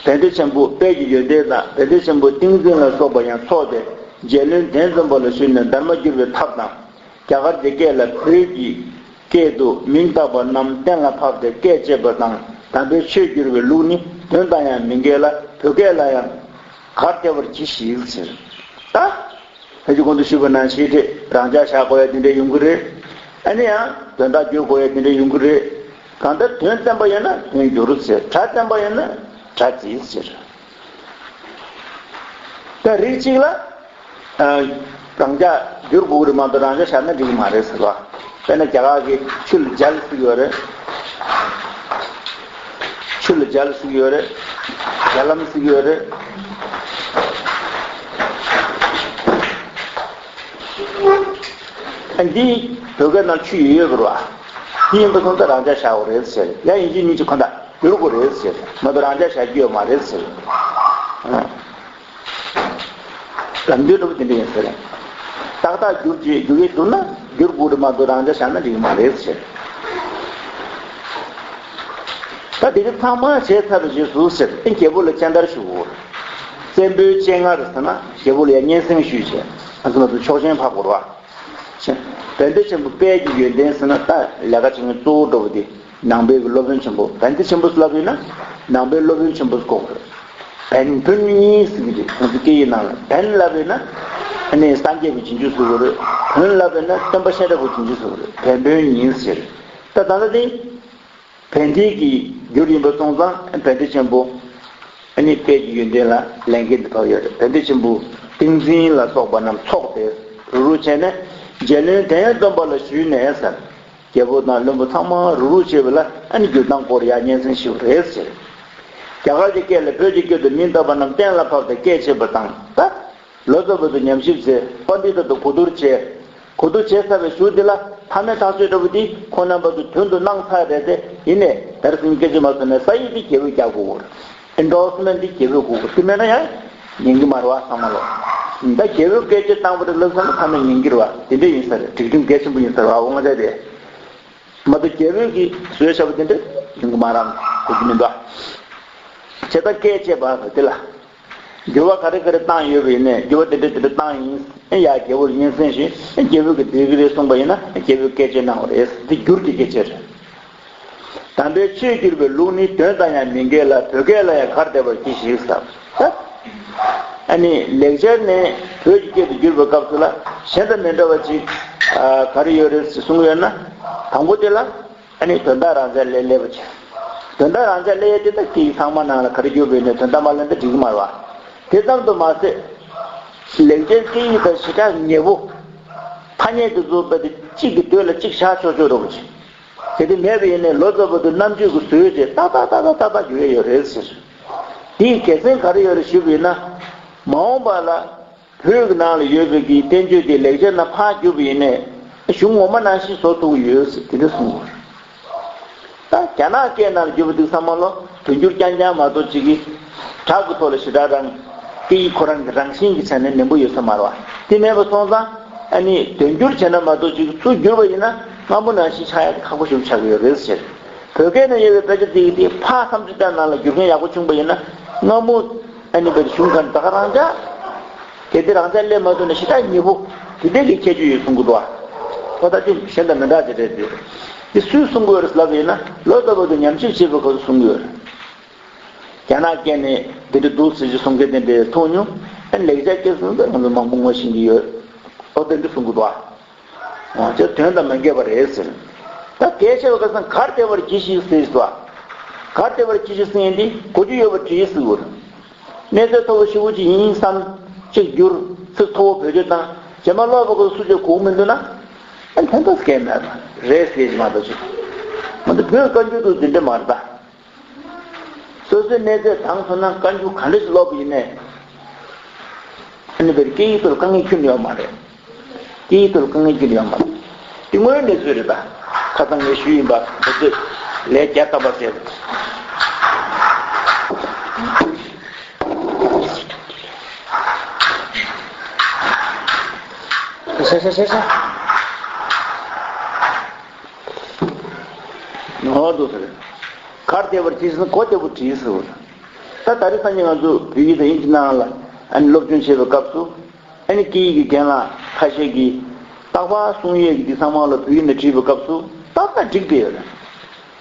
བན་དེ་ཆེན་པོ་དཔལ་གྱི་ཡོན་ཏན་དང་བན་དེ་ཆེན་པོ་ཏིང་འཛིན་ལ་སོགས་པ་ཡང་ཚོགས་ཏེ་རྗེ་བློན་གདན་འཛོམས་པ་ལ་ཞུས་ནས་དར་མ་བསྒྱུར་བའི་ཐབས་དང་། རྒྱ་གར་གྱི་སྐད་ལ་བོད་ཀྱི་སྐད་དུ་མིང་བཏགས་པ་རྣམས་གཏན་ལ་ཕབ་སྟེ་སྐད་བཅད་པ་དང་། དམ་པའི་ཆོས་བསྒྱུར་བའི་ལུགས་ནི་དོན་དང་ཡང་མི་འགལ་ལ་བོད་སྐད་ལ་ཡང་གར་སྟེར་བར་གྱིས་ཤིག་ཟེར། ད་ཕལ་ཆེར་གོང་དུ་ཞུས་པ་ནང་བཞིན་རེད། རང་འཇགས་བཞག་དགོས་ཡ་དེ་འདྲ་ཡོང་གི་རེད། ཨ་ནི་ཡང་དོན་དག་བསྒྱུར་དགོས་ཡ་དེ་འདྲ་ཡོང་གི་རེད། གང་ལྟར་དོན་བཙན་པ་ཡོད་ན་དོན་བསྒྱུར་ཟེར། སྒྲ་བཙན་པ་ཡོད་ན་སྒྲ་བརྩི་ཟེར། ད་རིགས་གཅིག་ལ་ཨ་རང་འཇགས་བསྒྱུར་དགོས་ཀྱི་རེད་མ་གཏོགས་རང་འཇགས་བཞག་ན་འགྲིག་གི་མ་རེད་ཟེར་བ། དཔེར་ན་རྒྱ་གར་གྱི་ཆུ་ལ་ཇལ་ཟེར་གྱི་ཡོད་རེད། ཆུ་ལ་ཇལ་ཟེར་གྱི་ཡོད་རེད། ཇ་ལམ་ཟེར་གྱི་ཡོད་རེད། ཨ་འདི་བོད་སྐད་ནང་ཆུ་ཡོད་ཡོད་པ་རེད་བ། དེ་ཡིན་པ་སོང་ཙང་རང་འཇགས་བཞག་དགོས་རེད་ཟེར། ཡང་ཡིན་གཅིག་མིན་གཅིག་ཁོ་ན་བསྒྱུར་དགོས་རེད་ཟེར། མ་གཏོགས་རང་འཇགས་བཞག་རྒྱུ་ཡོད་མ་རེད་ཟེར། ཨ། ལམ་རྒྱུན་འདྲ་པོ་དེ་འདྲ་ཡིན་ཟེར། ཏག་ཏག་བསྒྱུར་གྱི་བསྒྱུར་གྱི་འདུག་ན་བསྒྱུར་དགོས་རེད་མ་གཏོགས་རང་འཇགས་བཞག་ན་འགྲིག་གི་མ་རེད་ཟེར། ད་དེ་ག་ཚང་མ་བྱས་ཚར་བའི་རྗེས་སུ་ཟེར། རྒྱལ་པོ་ལ་སྤྱན་བསྟར་ཞུ་དགོས། བཙན་པོའི་སྤྱན་སྔར་ཟེར་ན་རྒྱལ་པོ་ལ་ཡང་སྙན་སེང་ཞུས་བྱས། ང་ཚོ་ང་ཚོ་ཆོག་མཆན་ཕབ་དགོས་རེད་བ། བན་དེ་ཆེན་པོ་དཔལ་གྱི་ཡོན་ཏན་ཟེར་ན་ད་ལས་ཀ་བྱེད་མཁན་གཙོ་བོ་འདྲ་པོ་དེ་ནང་པའི་གི་སློབ་དཔོན་ཆེན་པོ། བན་དེ་ཆེན་པོ་ལབ་ཡོད་ན་ནང་པའི་སློབ་དཔོན་ཆེན་པོ་གོ་དགོས་རེད། བན་བོན་གཉིས་ཟེར་གྱི་རེད། ང་ཚོ་སྐད་ཡིག་ནང་ལ་བན་ལབ་ཡོད་ན་ཨ་ནི་སངས་རྒྱས་པའི་རྗེས་འཇུག་ཟེར་དགོས་རེད། བོན་ལབ་ཡོད་ན་སྟོན་པ་གཤེན་རབ་ཀྱི་རྗེས་འཇུག་ཟེར་དགོས་རེད། བན་བོན་གཉིས་ཟེར། ད་ད་ལྟ་དེ་བན་དེ་གི་བསྒྱུར་ཡིན་པ་སོང་ཙང་བན་དེ་ཆེན་པོ་ཨ་ནི་དཔལ་གྱི་ཡོན་ཏན་ལ་ལས་འགན་དེ་ཕབ་ཡོད་རེད། བན་དེ་ཆེན་པོ་ཏིང་འཛིན་ལ་སོགས་པ་རྣམས་ཚོགས་ཏེ་རུ་རུ་བྱས་ནས་རྒྱལ་བློན་གདན་འདོན་པ་ལ་ཞུས་ནས་ཟེར། རྒྱལ་པོ་དང་བློན་པོ་ཚང་མ་རུ་རུ་བྱས་པ་ལ་ཨ་ནི་བསྒྱུར་སྟངས་སྐོར་ཡང་སྙན་སེང་ཞུས་པ་རེད་ཟེར། རྒྱ་གར་གྱི་སྐད་ལ་བོད་ཀྱི་སྐད་དུ་མིང་བཏགས་པ་རྣམས་གཏན་ལ་ཕབ་སྟེ་སྐད་ཆད་པ་དང་ད། ལོ་ཙཱ་བ་ཚོས་ཉམས་ཞིབ་བྱས། པཎྜི་ཏ་ཚོས་གོ་བསྡུར་བྱས། གོ་བསྡུར་བྱས་ཚར་བའི་གཞུག་དེ་ལ་མཐའ་མའི་ཐག་གཅོད་འདྲ་པོ་དེ་ཁོང་རྣམ་པ་ཚོས་དོན་དུ་གནང་ཚར་རེད་དེ། ཡིན་ནའི་ད་རེས་སྐད་ཆ་མ་སོང་ནས་ས་ཡིག་དེ་རྒྱལ་པོས་རྒྱག་དགོས་ཀྱི་རེད། ཨེན་ཌོར་སི་མེན་ཊི་དེ་རྒྱལ་པོས་དགོས་ཀྱི་རེད། དེ་མེད་ན་ཡང་ཉན་གྱི་མ་རེད་བ། ཚང་མ་ལོ། ད་རྒྱལ་པོས་སྐད་ཆ་བཏང་བ་རེད་ལབ་སོང་ན་ཚང་མས་ཉན་གྱི་རེད་བ། དེ་འདྲ་ཡིན་ས་རེད། སྒྲིག་ཁྲིམས་གལ་ཆེན་པོ་ཡིན་ས་རེད་བ། འོ་ང་ཚོ་དེ་མ་གཏོགས་རྒྱལ་པོས་ཀྱིས་བཟོས་བཞག་པ་དེ་འདྲ་ཡོང་གི་མ་རེད། གོ་རྒྱུ་མི་འདུག་བྱས་ཙང་སྐད་ཆད་པ་དེ་ལ། འགྱུར་བ་ག་རེ་ག་རེ་བཏང་ཡོད་པ་ཡིན་ནའི་འགྱུར་བ་དེ་འདྲ་དེ་འདྲ་བཏང་ཡིན། ཡ་རྒྱལ་པོར་སྙན་སེང་ཞུས། རྒྱལ་པོས་ཀྱིས་དེ་ག་རེ་གསུངས་པ་ཡིན་ན་རྒྱལ་པོས་སྐད་ཆ་གནང་བ་རེད། དེ་འགྱུར་གྱི་སྐད་ཆ་རེད། དམ་པའི་ཆོས་བསྒྱུར་བའི་ལུགས་ནི་དོན་དང་ཡང་མི་འགལ་ལ། བོད་སྐད་ལ་ཡང་གར་བདེ་བར་གྱིས་ཤིག་ཟེར། ཨ་ནི་ལེགས་སྦྱར་ནས་བོད་ཀྱི་སྐད་དུ་བསྒྱུར་བའི་སྐབས་སུ་ལ་གཞན་དང་མི་འདྲ་བ་ཅིག་ག་རེ་ཡོད་རེད་ཟེར་གསུངས་ཡོད་ན། དང་པོ་དེ་ལ། ཨ་ནི་དོན་དག་རང་འཇགས་ལས་སླེབས་པ་བྱས། དོན་དག་རང་འཇགས་སླེབས་ཡས་དེ་ད་སྐད་ཡིག་ཚང་མ་ནང་ལ་ག་རེ་བསྒྱུར་བས་ནས་དོན་དག་མ་སླེབས་ན་འགྲིག་གི་མ་རེད་བ། དེ་ཙམ་དུ་མ་ཟད། ལེགས་སྦྱར་སྐད་ཡིག་དང་ཞེ་དྲག་ཉེ་པོ། ཐ་སྙད་དེ་ཚོ་རྦད་དེ་གཅིག་གི་དོད་ལ་གཅིག་བཞག་ཆོག་ཆོག་འདྲ་པོ་བྱས། དེ་དེ་མེད་པ་ཡིན་ནའི་ལོ་ཙཱ་བ་ཚོས་རྣམ་དཔྱོད་ཀྱིས་བཟོས་རྗེས་ཏག་ཏག་ཏག་ཏག་ཏག་ཏག་བསྒྱུར་ཡས་ཡོད་རེད་ཟེར། དེའི་དགེ་མཚན་ག་རེ་ཡོད་རེད་ཞུས་པ་ཡིན་ན། མ་འོངས་པ་ལ། བོད་ཀྱི་ནང་ལ་ཡོད་པའི་གི་བསྟན་བཅོས་དེ་ལེགས་སྦྱར་ནང་ཕར་བསྒྱུར་བ་ཡིན་ནའི་གཞུང་ངོ་མ་ནང་བཞིན་བཟོ་ཐུབ་ཀྱི་ཡོད་ཟེར་དེ་འདྲ་གསུངས་ཡོད། ད་རྒྱ་ནག་སྐད་ནང་ལ་བསྒྱུར་བ་དེ་ཚང་མ་ལོ་དོན་འགྱུར་རྐྱང་རྐྱང་མ་གཏོགས་ཅིག་གི་གྲགས་ཀྱི་ཐོག་ལ་ཞེ་དྲག་རང་སྐད་ཡིག་ཁོ་རང་གི་རང་བཞིན་གྱི་ཆ་ནས་ནན་པོ་ཡོད་ས་མ་རེད་བ། དེ་མེད་པ་སོང་ཙང་ཨ་ནི་དོན་འགྱུར་བྱས་ན་མ་གཏོགས་ཅིག་ཚུར་བསྒྱུར་བ་ཡིན་ན་སྔ་མོ་ནང་བཞིན་ཆགས་ཡག་དེ་ཁག་པོ་ཞིག་ཆགས་ཀྱི་ཡོད་རེད་ཟེར། བོད་སྐད་ནང་ཡོད་པའི་དཔེ་ཆ་དེ་གི་དེ་ཕར་བསམ་ཚུལ་ལྟར་ནང་ལ་བསྒྱུར་མཁན་ཡག་པོ་བྱུང་པ་ཡིན་ན་སྔ་མོ་ཨ་ནི་བོད་གཞུང་གང་ད་ག་རང་འཇགས། གལ་ཏེ་རང་འཇགས་སླེབས་མ་ཐུབ་ན་ཞེ་དྲག་ཉེ་པོ་དེ་འདྲའི་གི་ཁྱད་ཆོས་ཡོད་གསུང་གི་འདུག་ཨ། ཨོ་ད་དེ་གཞན་དང་མི་འདྲ་ཅིག་རེད་དེ། དེ་སུས་གསུང་གི་ཡོད་རེད་ལབ་ཡིན་ན་ལོ་ཙཱ་བ་ཚོས་ཉམས་ཞིབ་བྱེད་པའི་སྐབས་སུ་གསུང་གི་ཡོད་རེད། རྒྱ་ནག་སྐད་ནས་འདི་འདྲ་འདུག་ཟེར་གྱི་གསུང་མཁན་དེ་འདྲའི་མཐོང་མྱོང་། ཨ་ནི་ལེགས་སྦྱར་སྐད་གསུང་ཚེ་ང་ཚོ་མང་པོ་ངོ་ཤེས་ཀྱི་ཡོད། ཨོ་དེ་འདྲ་གསུང་གི་འདུག་ཨ། ང་ཚོའི་དོན་དང་མ་འགལ་བ་རེད་ཟེར། ད་གལ་ཆེ་བ་ག་ས་གར་བདེ་བར་གྱིས་ཤིག་ཟེར་ཟེར་བ། གར་བདེ་བར་གྱིས་ཤིག་ཟེར་མཁན་འདི་གོ་རྒྱུ་ཡོད་པ་བྲིས་ཟེར་བ། གནས་ཚད་མཐོ་པོ་ཞེ་པོ་ཅིག་ཡིན་བསམ་གཅིག་བསྒྱུར་ཚིག་མཐོ་པོ་བེད་སྤྱོད་བཏང་རྗེས་མ་ཀློག་པ་གོ་སུ་ཅིག་གོ་མི་འདུག་ན། ཨ་ཕན་ཐོགས་སྐལ་མེད་པ་རེད་ཟེར་གྱི་མ་གཏོགས་ཅིག་མ་གཏོགས་བོད་བཀའ་འགྱུར་དུ་འདི་འདྲ་མ་རེད་ད། སོ་སོའི་གནས་ཚད་དྭངས་སོང་ན་བཀའ་འགྱུར་ག་འདྲ་ཞིག་ཀློག་པ་ཡིན་ནའི། ཨ་ནི་བར་སྐད་ཡིག་ཐོག་ལ་དཀའ་ངལ་ཁྱོན་ནས་ཡོད་མ་རེད། སྐད་ཡིག་ཐོག་ལ་དཀའ་ངལ་ཁྱོན་ནས་ཡོད་མ་རེད། དེ་དངོས་ཡོད་གནས་ཚུལ་རེད་ད། ཁ་སང་ངས་ཞུས་ཡིན་པ་ང་ཚོས་ལས་བརྒྱ་བཏབ་པ་ཟེར། ཤ་ཤ་ཤ་ཤ། ནོར་འདུག་ཟེར། གར་བདེ་བར་གྱིས་ཟེར་ན་གོ་བདེ་པོ་བྲིས་ཟེར་བ། ད་ད་རེས་སང་ཉིན་ང་ཚོ་བོད་ཡིག་དང་དབྱིན་ཇི་ནང་ལ་ཨ་ནི་སློབ་སྦྱོང་བྱེད་པའི་སྐབས་སུ་ཨ་ནི་སྐད་ཡིག་གི་རྒན་ལགས་ཁ་ཤས་ཀྱིས་རྟག་པར་གསུང་ཡས་ཀྱི་འདི་ཚང་མ་ལ་བོད་ཡིག་ནང་བྲིས་པའི་སྐབས་སུ་ཏག་ཏག་འགྲིག་བསྡད་ཡོད་རེད།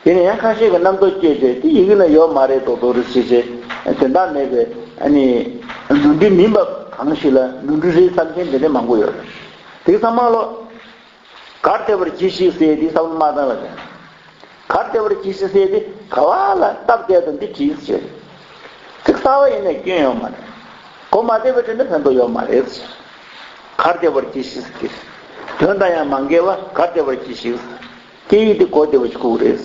དེ་ནས་ཡང་ཁ་ཤས་ཀྱིས་རྣམ་རྟོག་སྐྱེས་ཏེ་དེ་ཡི་གེ་ན་ཡོད་མ་རེད་མདོག་མདོག་རེད་ཟེར་བྱས་དོན་དག་མེད་པའི་ཨ་ནི་ནོར་འཁྲུལ་མིན་པ་གང་ཞིག་ལ་ནོར་འཁྲུལ་རེད་བསམ་མཁན་དེ་འདྲ་མང་པོ་ཡོད་རེད། དེ་ཚང་མ་ལོ། གར་བདེ་བར་གྱིས་ཤིག་ཟེར་དེ་བསམ་བློ་མ་བཏང་བ་དང་། གར་བདེ་བར་གྱིས་ཤིག་ཟེར་དེ་ག་བ་ལ་སྟབས་བདེ་དང་འདི་བྲིས་ཟེར། ཚིག་གསར་བ་ཡིན་ན་སྐྱོན་ཡོད་མ་རེད། གོ་མ་བདེ་བ་དྲན་ན་ཕན་ཐོགས་ཡོད་མ་རེད། གར་བདེ་བར་གྱིས་ཤིག་དོན་དང་ཡང་མ་འགལ་བ་གར་བདེ་བར་གྱིས་ཤིག་སྐད་ཡིག་དེ་གོ་བདེ་བ་ཞིག་དགོས་རེད།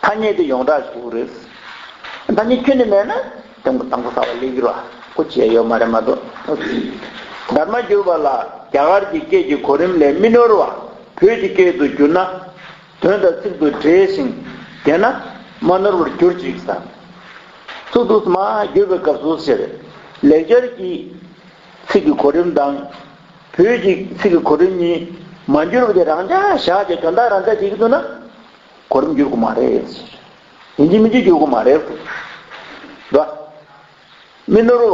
ཐ་སྙད་དེ་ཡོངས་གྲགས་ཤིག་དགོས་རེད། ཐ་སྙད་ཁྱོན་ནས་མེད་ན་དང་པོ་དང་པོ་ས་བ་ལེགས་ཀྱི་ར་ཁོ་བྱས་ཡོད་མ་རེད་མ་གཏོགས། དར་མ་བསྒྱུར་བ་ལ་རྒྱ་གར་གྱི་སྐད་ཀྱི་གོ་རིམ་ལས་མི་ནོར་བ་བོད་ཀྱི་སྐད་དུ་བསྒྱུར་ན། དོན་དང་ཚིག་ཏུ་འབྲེལ་ཞིང་ལྡན་ན་མ་ནོར་བར་གྱུར་ཅིག་ཟེར། ཚུགས་ཐུགས་མ་བསྒྱུར་བའི་སྐབས་སུ་ཟེར། ལེགས་སྦྱར་གྱི་ཚིག་གི་གོ་རིམ་དང་། བོད་ཀྱི་ཚིག་གི་གོ་རིམ་གཉིས་མ་འགྱུར་བ་དེ་རང་འཇགས་བཞག་ཅིག་དོན་དག་རང་འཇགས་བྱེད་ཀྱི་འདུག་ན། གོ་རིམ་འགྱུར་དགོས་མ་རེད་ཟེར། ཡིན་གཅིག་མིན་གཅིག་འགྱུར་དགོས་མ་རེད་ཟེར། རེད་བ། མི་ནོར་བ།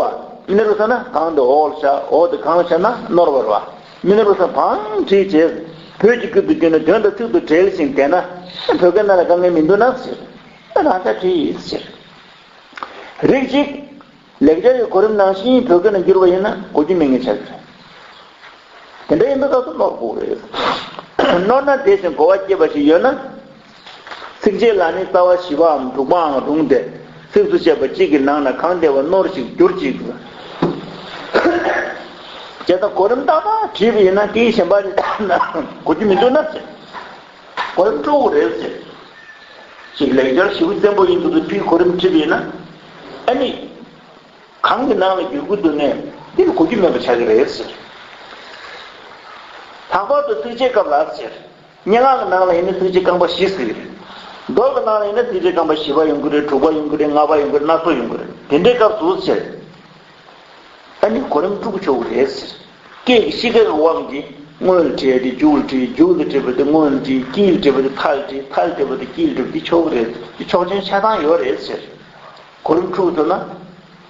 མི་ནོར་བ་ཟེར་ན་གང་དུ་འོག་ལ་བཞག་འོག་དེ་གང་ལ་བཞག་ན་ནོར་བ་རེད་བ། མི་ནོར་བ་ཟེར་བང་བྲིས་བྱས། བོད་ཀྱི་སྐད་དུ་བསྒྱུར་ན་དོན་དང་ཚིག་ཏུ་འབྲེལ་ཞིང་ལྡན་ན། བོད་སྐད་ནང་ལ་དཀའ་ངལ་མི་འདུག་ན་ཟེར། རང་ས་བྲིས་ཟེར། རིགས་གཅིག་ལེགས་སྦྱར་གྱི་གོ་རིམ་ནང་བཞིན་བོད་སྐད་ནང་བསྒྱུར་བ་ཡིན་ན་གོ་རྒྱུ་མེད་ངེས་ཆགས་ཀྱི་རེད། དེ་འདྲ་ཡིན་པའི་སྐབས་སུ་ནོར་དགོས་རེད། ནོར་ན་དེ་བཞིན་གོ་བ་སྐྱེས་པ་ཞིག་ཡོད་ན། ཚིགས་བཅད་ལ་ནི་རྩ་བ་བཞི་པའམ་དྲུག་པའང་རུང་སྟེ། ཚིགས་སུ་བཅད་པ་གཅིག་གི་ནང་ན་གང་བདེ་བར་ནོར་ཞིག་གྱུར་ཅིག་བྱས་ཙང་གོ་རིམ་ཏག་ཏག་བྲིས་པ་ཡིན་ན་སྐད་ཡིག་གཞན་པ་རེ་བལྟས་ན་གོ་རྒྱུ་མི་འདུག་ན་ཟེར། གོ་རིམ་དཀྲུག་དགོས་རེད་ཟེར། ཅིག་ལེགས་སྦྱར་ཞེ་པོ་བཙན་པོ་ཡིན་འདུག་ཚུལ་གྱིས་གོ་རིམ་བྲིས་པ་ཡིན་ན། ཨ་ནི། གང་གི་ནང་ལ་བསྒྱུར་དགོས་འདུག་ནས་འདི་ལ་གོ་རྒྱུ་མེད་པ་ཆགས་ཀྱི་རེད་ཟེར། ལྷག་པར་དུ་ཚིགས་བཅད་སྐབས་ལ་ཟེར། སྙན་ངག་གི་ནང་ལ་ཡིན་ན་ཚིགས་བཅད་རྐང་པ་བཞི་ཟེར་གྱི་རེད། མདོ་གི་ནང་ལ་ཡིན་ན་ཚིགས་བཅད་རྐང་པ་བཞི་པ་ཡོང་གི་རེད། དྲུག་པ་ཡོང་གི་རེད། ལྔ་པ་ཡོང་གི་རེད། སྣ་ཚོགས་ཡོང་གི་རེད། དེ་འདྲའི་སྐབས་སུ་ཟེར། ཨ་ནི་གོ་རིམ་དཀྲུག་ཆོག་གི་རེད་ཟེར། སྐད་ཀྱི་གཤིས་ཀའི་དབང་གིས་སྔོན་ལ་བྲིས་ཏེ་མཇུག་ལ་བྲིས། མཇུག་ལ་བྲིས་པ་དེ་སྔོན་ལ་བྲིས། དཀྱིལ་ལ་བྲིས་པ་དེ་མཐའ་ལ་བྲིས། མཐའ་ལ་བྲིས་པ་དེ་དཀྱིལ་ལ་བྲིས་པ་འདི་ཆོག་གི་རེད། འདི་ཆོག་མཆན་ཆགས་སྟངས་ཡོད་རེད་ཟེར། གོ་རིམ་དཀྲུག་ཐུབ་ན།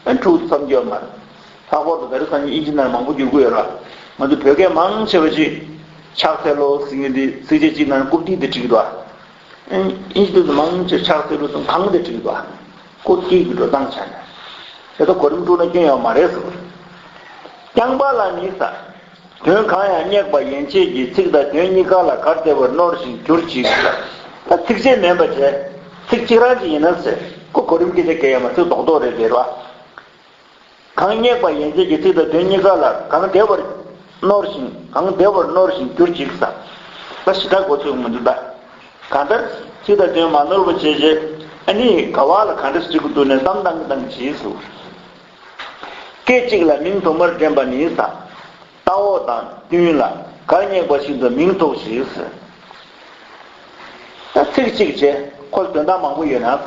ཨ་དཀྲུག་ཐུབ་བསམ་རྒྱུ་ཡོད་མ་རེད། ལྷག་པར་དུ་ད་རེས་སང་ཉིན་དབྱིན་ཇི་ནང་མང་པོ་བསྒྱུར་གྱི་ཡོད་ར། ང་ཚོ་བོད་སྐད་མང་ཆེ་བ་ཅིག་ཆགས་ཚེ་ལོ་ཟེར་མཁན་འདི་ཚིགས་བཅད་གཅིག་ནང་རྐུབ་སྟེགས་དེ་བྲིས་ཀྱི་འདུག་ཨ། ཨིན་ཇི་དེ་ཚོ་མང་ཆེ་ཆགས་ཚེ་ལོ་ཚང་གང་དེ་བྲིས་ཀྱི་འདུག་ཨ། རྐུབ་སྟེགས་ཀྱི་འགྲོ་སྟངས་ཆགས་ནས། དེ་ཚོ་གོ་རིམ་དཀྲུག་ན་སྐྱོན་ཡོད་མ་རེད་ཟེར། རྐྱང་པ་ལ་ནི་ཟེར། དོན་གང་ཡང་སྙེག་པ་ཡན་ཆད་ཀྱི་ཚིག་དང་དོན་གཉིས་ཀ་ལ་གར་བདེ་བར་ནོར་ཞིང་གྱུར་ཅིག་ད་ཚིགས་བཅད་མིན་པ་བྱས། ཚིག་གཅིག་རང་ཅིག་ཡིན་ན་ཟེར། ཁོ་གོ་རིམ་སྐད་ཆ་གལ་ཡོད་མ་རེད། ཚིག་རྡོག་རྡོག་རེད་དེ་རེད་བ། གང་སྙེག་པ་ཡན་ཆད་ཀྱི་ཚིག་དང་དོན་གཉིས་ཀ་ལ་གང་བདེ་བར་ནོར་ཞིང་གང་བདེ་བར་ནོར་ཞིང་གྱུར་ཅིག་ཟེར། ད་ཞེ་དྲག་གོ་ཚོད་མི་འདུག་ད། གང་ལྟར་ཚིག་དང་དོན་མ་ནོར་བ་བྱས་རྗེས་ཨ་ནི་ག་བ་ལ་ག་འདྲ་ཞིག་འདུག་ནས་བསམ་བཏང་གི་བཏང་གི་བྱས་སོ། སྐད་ཅིག་ལ་མིང་དུ་མར་འདྲེན་པ་ནི་ཟེར། ལྟག་འོག་དང་བསྟུན་ལ་གར་སྙེག་པ་བཞིན་དུ་མིང་ཐོགས་ཤིག་ཟེར། ད་ཚིག་གཅིག་བྱས་ཁོ་ལ་དོན་དག་མང་པོ་ཡོད་ན་ཟེར།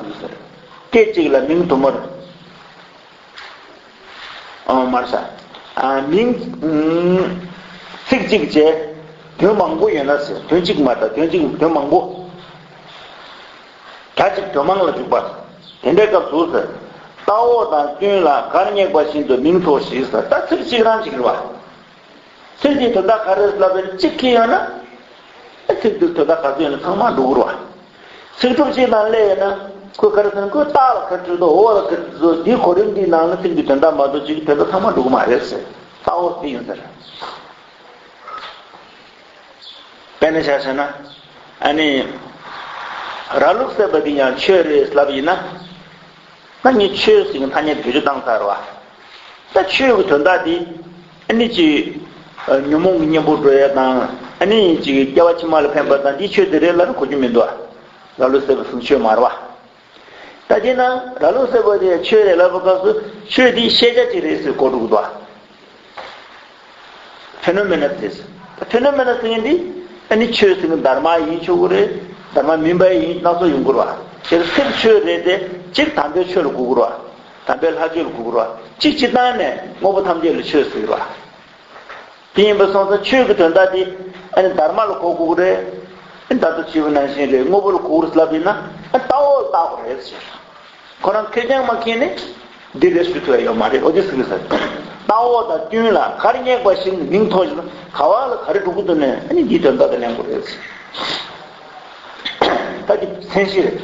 སྐད་ཅིག་ལ་མིང་དུ་མར། ཨ་མར་ཟེར། ཨ་མིང་། ཚིག་གཅིག་བྱས་དོན་མང་པོ་ཡོད་ན་ཟེར། དོན་གཅིག་མ་རེད། དོན་གཅིག་དོན་མང་པོ། ག་ཅིག་དོན་མང་ལ་འཇུག་པ། དེ་འདྲའི་སྐབས་སུ་ཟེར། ལྟག་འོག་དང་བསྟུན་ལ་གར་སྙེག་པ་བཞིན་དུ་མིང་ཐོགས་ཤིག་ཟེར། ད་ཚིག་གཅིག་རང་གཅིག་རེད་བ། ཚིག་གཅིག་དོན་དག་ག་རེ་ལབ་པའི་གཅིག་ཁྱེར་ཡོང་ན། ཚིག་དེ་དོན་དག་ག་ཚོད་ཡོད་ན་ཚང་མ་འགྲོ་གི་རེད་བ། ཚིག་གྲུབ་གཅིག་ནང་སླེབས་ཡོད་ན་ཁོས་ག་རེ་ཟེར་ན། ཁོས་ལྟག་ལ་ག་རེ་བྲིས་འདུག་འོག་ལ་ག་རེ་བྲིས་འདུག་འདིའི་གོ་རིམ་འདིའི་ནང་ལ་ཚིག་འདི་དོན་དག་མ་གཏོགས་གཅིག་དོན་དག་ཚང་མ་འགྲོ་གི་མ་རེད་ཟེར། ལྟག་འོག་འདི་ཡིན་ཟེར། དཔེར་ན་ཆ་བཞག་ན། ཨ་ནི། ར་ལུག་ཟེར་བ་འདི་ཡང་ཆོས་རེད་ལབ་ཡིན་ན། ད་ངས་ཆོས་ཟེར་གྱི་ཐ་སྙད་བེད་སྤྱོད་བཏང་ཚར་བ། ད་ཆོས་ཀྱི་དོན་དག་འདི། ཨ་ནི་ཅིག་ཉོན་མོངས་ཀྱི་གཉེན་པོ་འགྲོ་ཡ་དང་། ཨ་ནི་ཅིག་སྐྱེ་བ་ཕྱི་མ་ལ་ཕན་པ་དང་འདི་ཆོས་དེ་རེད་ལབ་ན་གོ་རྒྱུ་མི་འདུག་ཨ། ར་ལུག་ཟེར་བ་ཚོ་ཆོས་མ་རེད་བ། ད་དེས་ན་ར་ལུག་ཟེར་བ་དེ་ཆོས་རེད་ལབ་པའི་སྐབས་སུ་ཆོས་དེའི་ཤེས་བྱ་ཅིག་རེད་ཟེར་གོ་འགྲོ་གི་འདུག་ཨ། ཕེ་ནོ་མེ་ནས་དེ། ཕེ་ནོ་མེ་ནས་ཟེར་མཁན་འདི་ཨ་ནི་ཆོས་ཟེར་མཁན་དྷརྨ་ཡིན་ཆོག་གི་རེད། དྷརྨ་མིན་པ་ཡིན་སྣ་ཚོགས་ཡོང་གི་རེད་བ། དེར་ཚིག་ཆོས་རེད་དེ་གཅིག་དམ་པའི་ཆོས་ལ་གོ་གི་རེད་བ། དམ་པའི་ལྷ་ཆོས་ལ་གོ་གི་རེད་བ། གཅིག་སྤྱིར་བཏང་ནས་དངོས་པོ་ཐམས་ཅད་ལ་ཆོས་ཟེར་གི་རེད་བ། དེ་ཡིན་པ་སོང་ཙང་ཆོས་ཀྱི་དོན་དག་དེ་ཨ་ནི་དྷརྨ་ལ་གོ་དགོས་ཀྱི་རེད། ཨ་ནི་ད་ལྟ་ཞུས་པ་ནང་བཞིན་རེད། དངོས་པོ་ལ་གོ་དགོས་རེད་ལབ་ཡིན་ན་ཨ་ལྟག་འོག་ལ་བལྟ་དགོས་རེད་ཟེར། ཁོ་རང་ཁེར་རྐྱང་མ་མཁྱེན་ནས་འདི་རེད་ཞུ་ཐུབ་ཡ་ཡོད་མ་རེད། འོ་དེ་ཟེར་གི་ཟེར། ལྟག་འོག་དང་བསྟུན་ལ་གར་སྙེག་པ་བཞིན་མིང་ཐོགས་ཤིང་ག་བ་ལ་ག་རེ་འགྲོ་གི་འདུག་ནས་ཨ་ནི་འདིའི་དོན་དག་དེ་གླེང་དགོས་རེད་ཟེར། ད་འདི་མཚན་གཞི་རེད།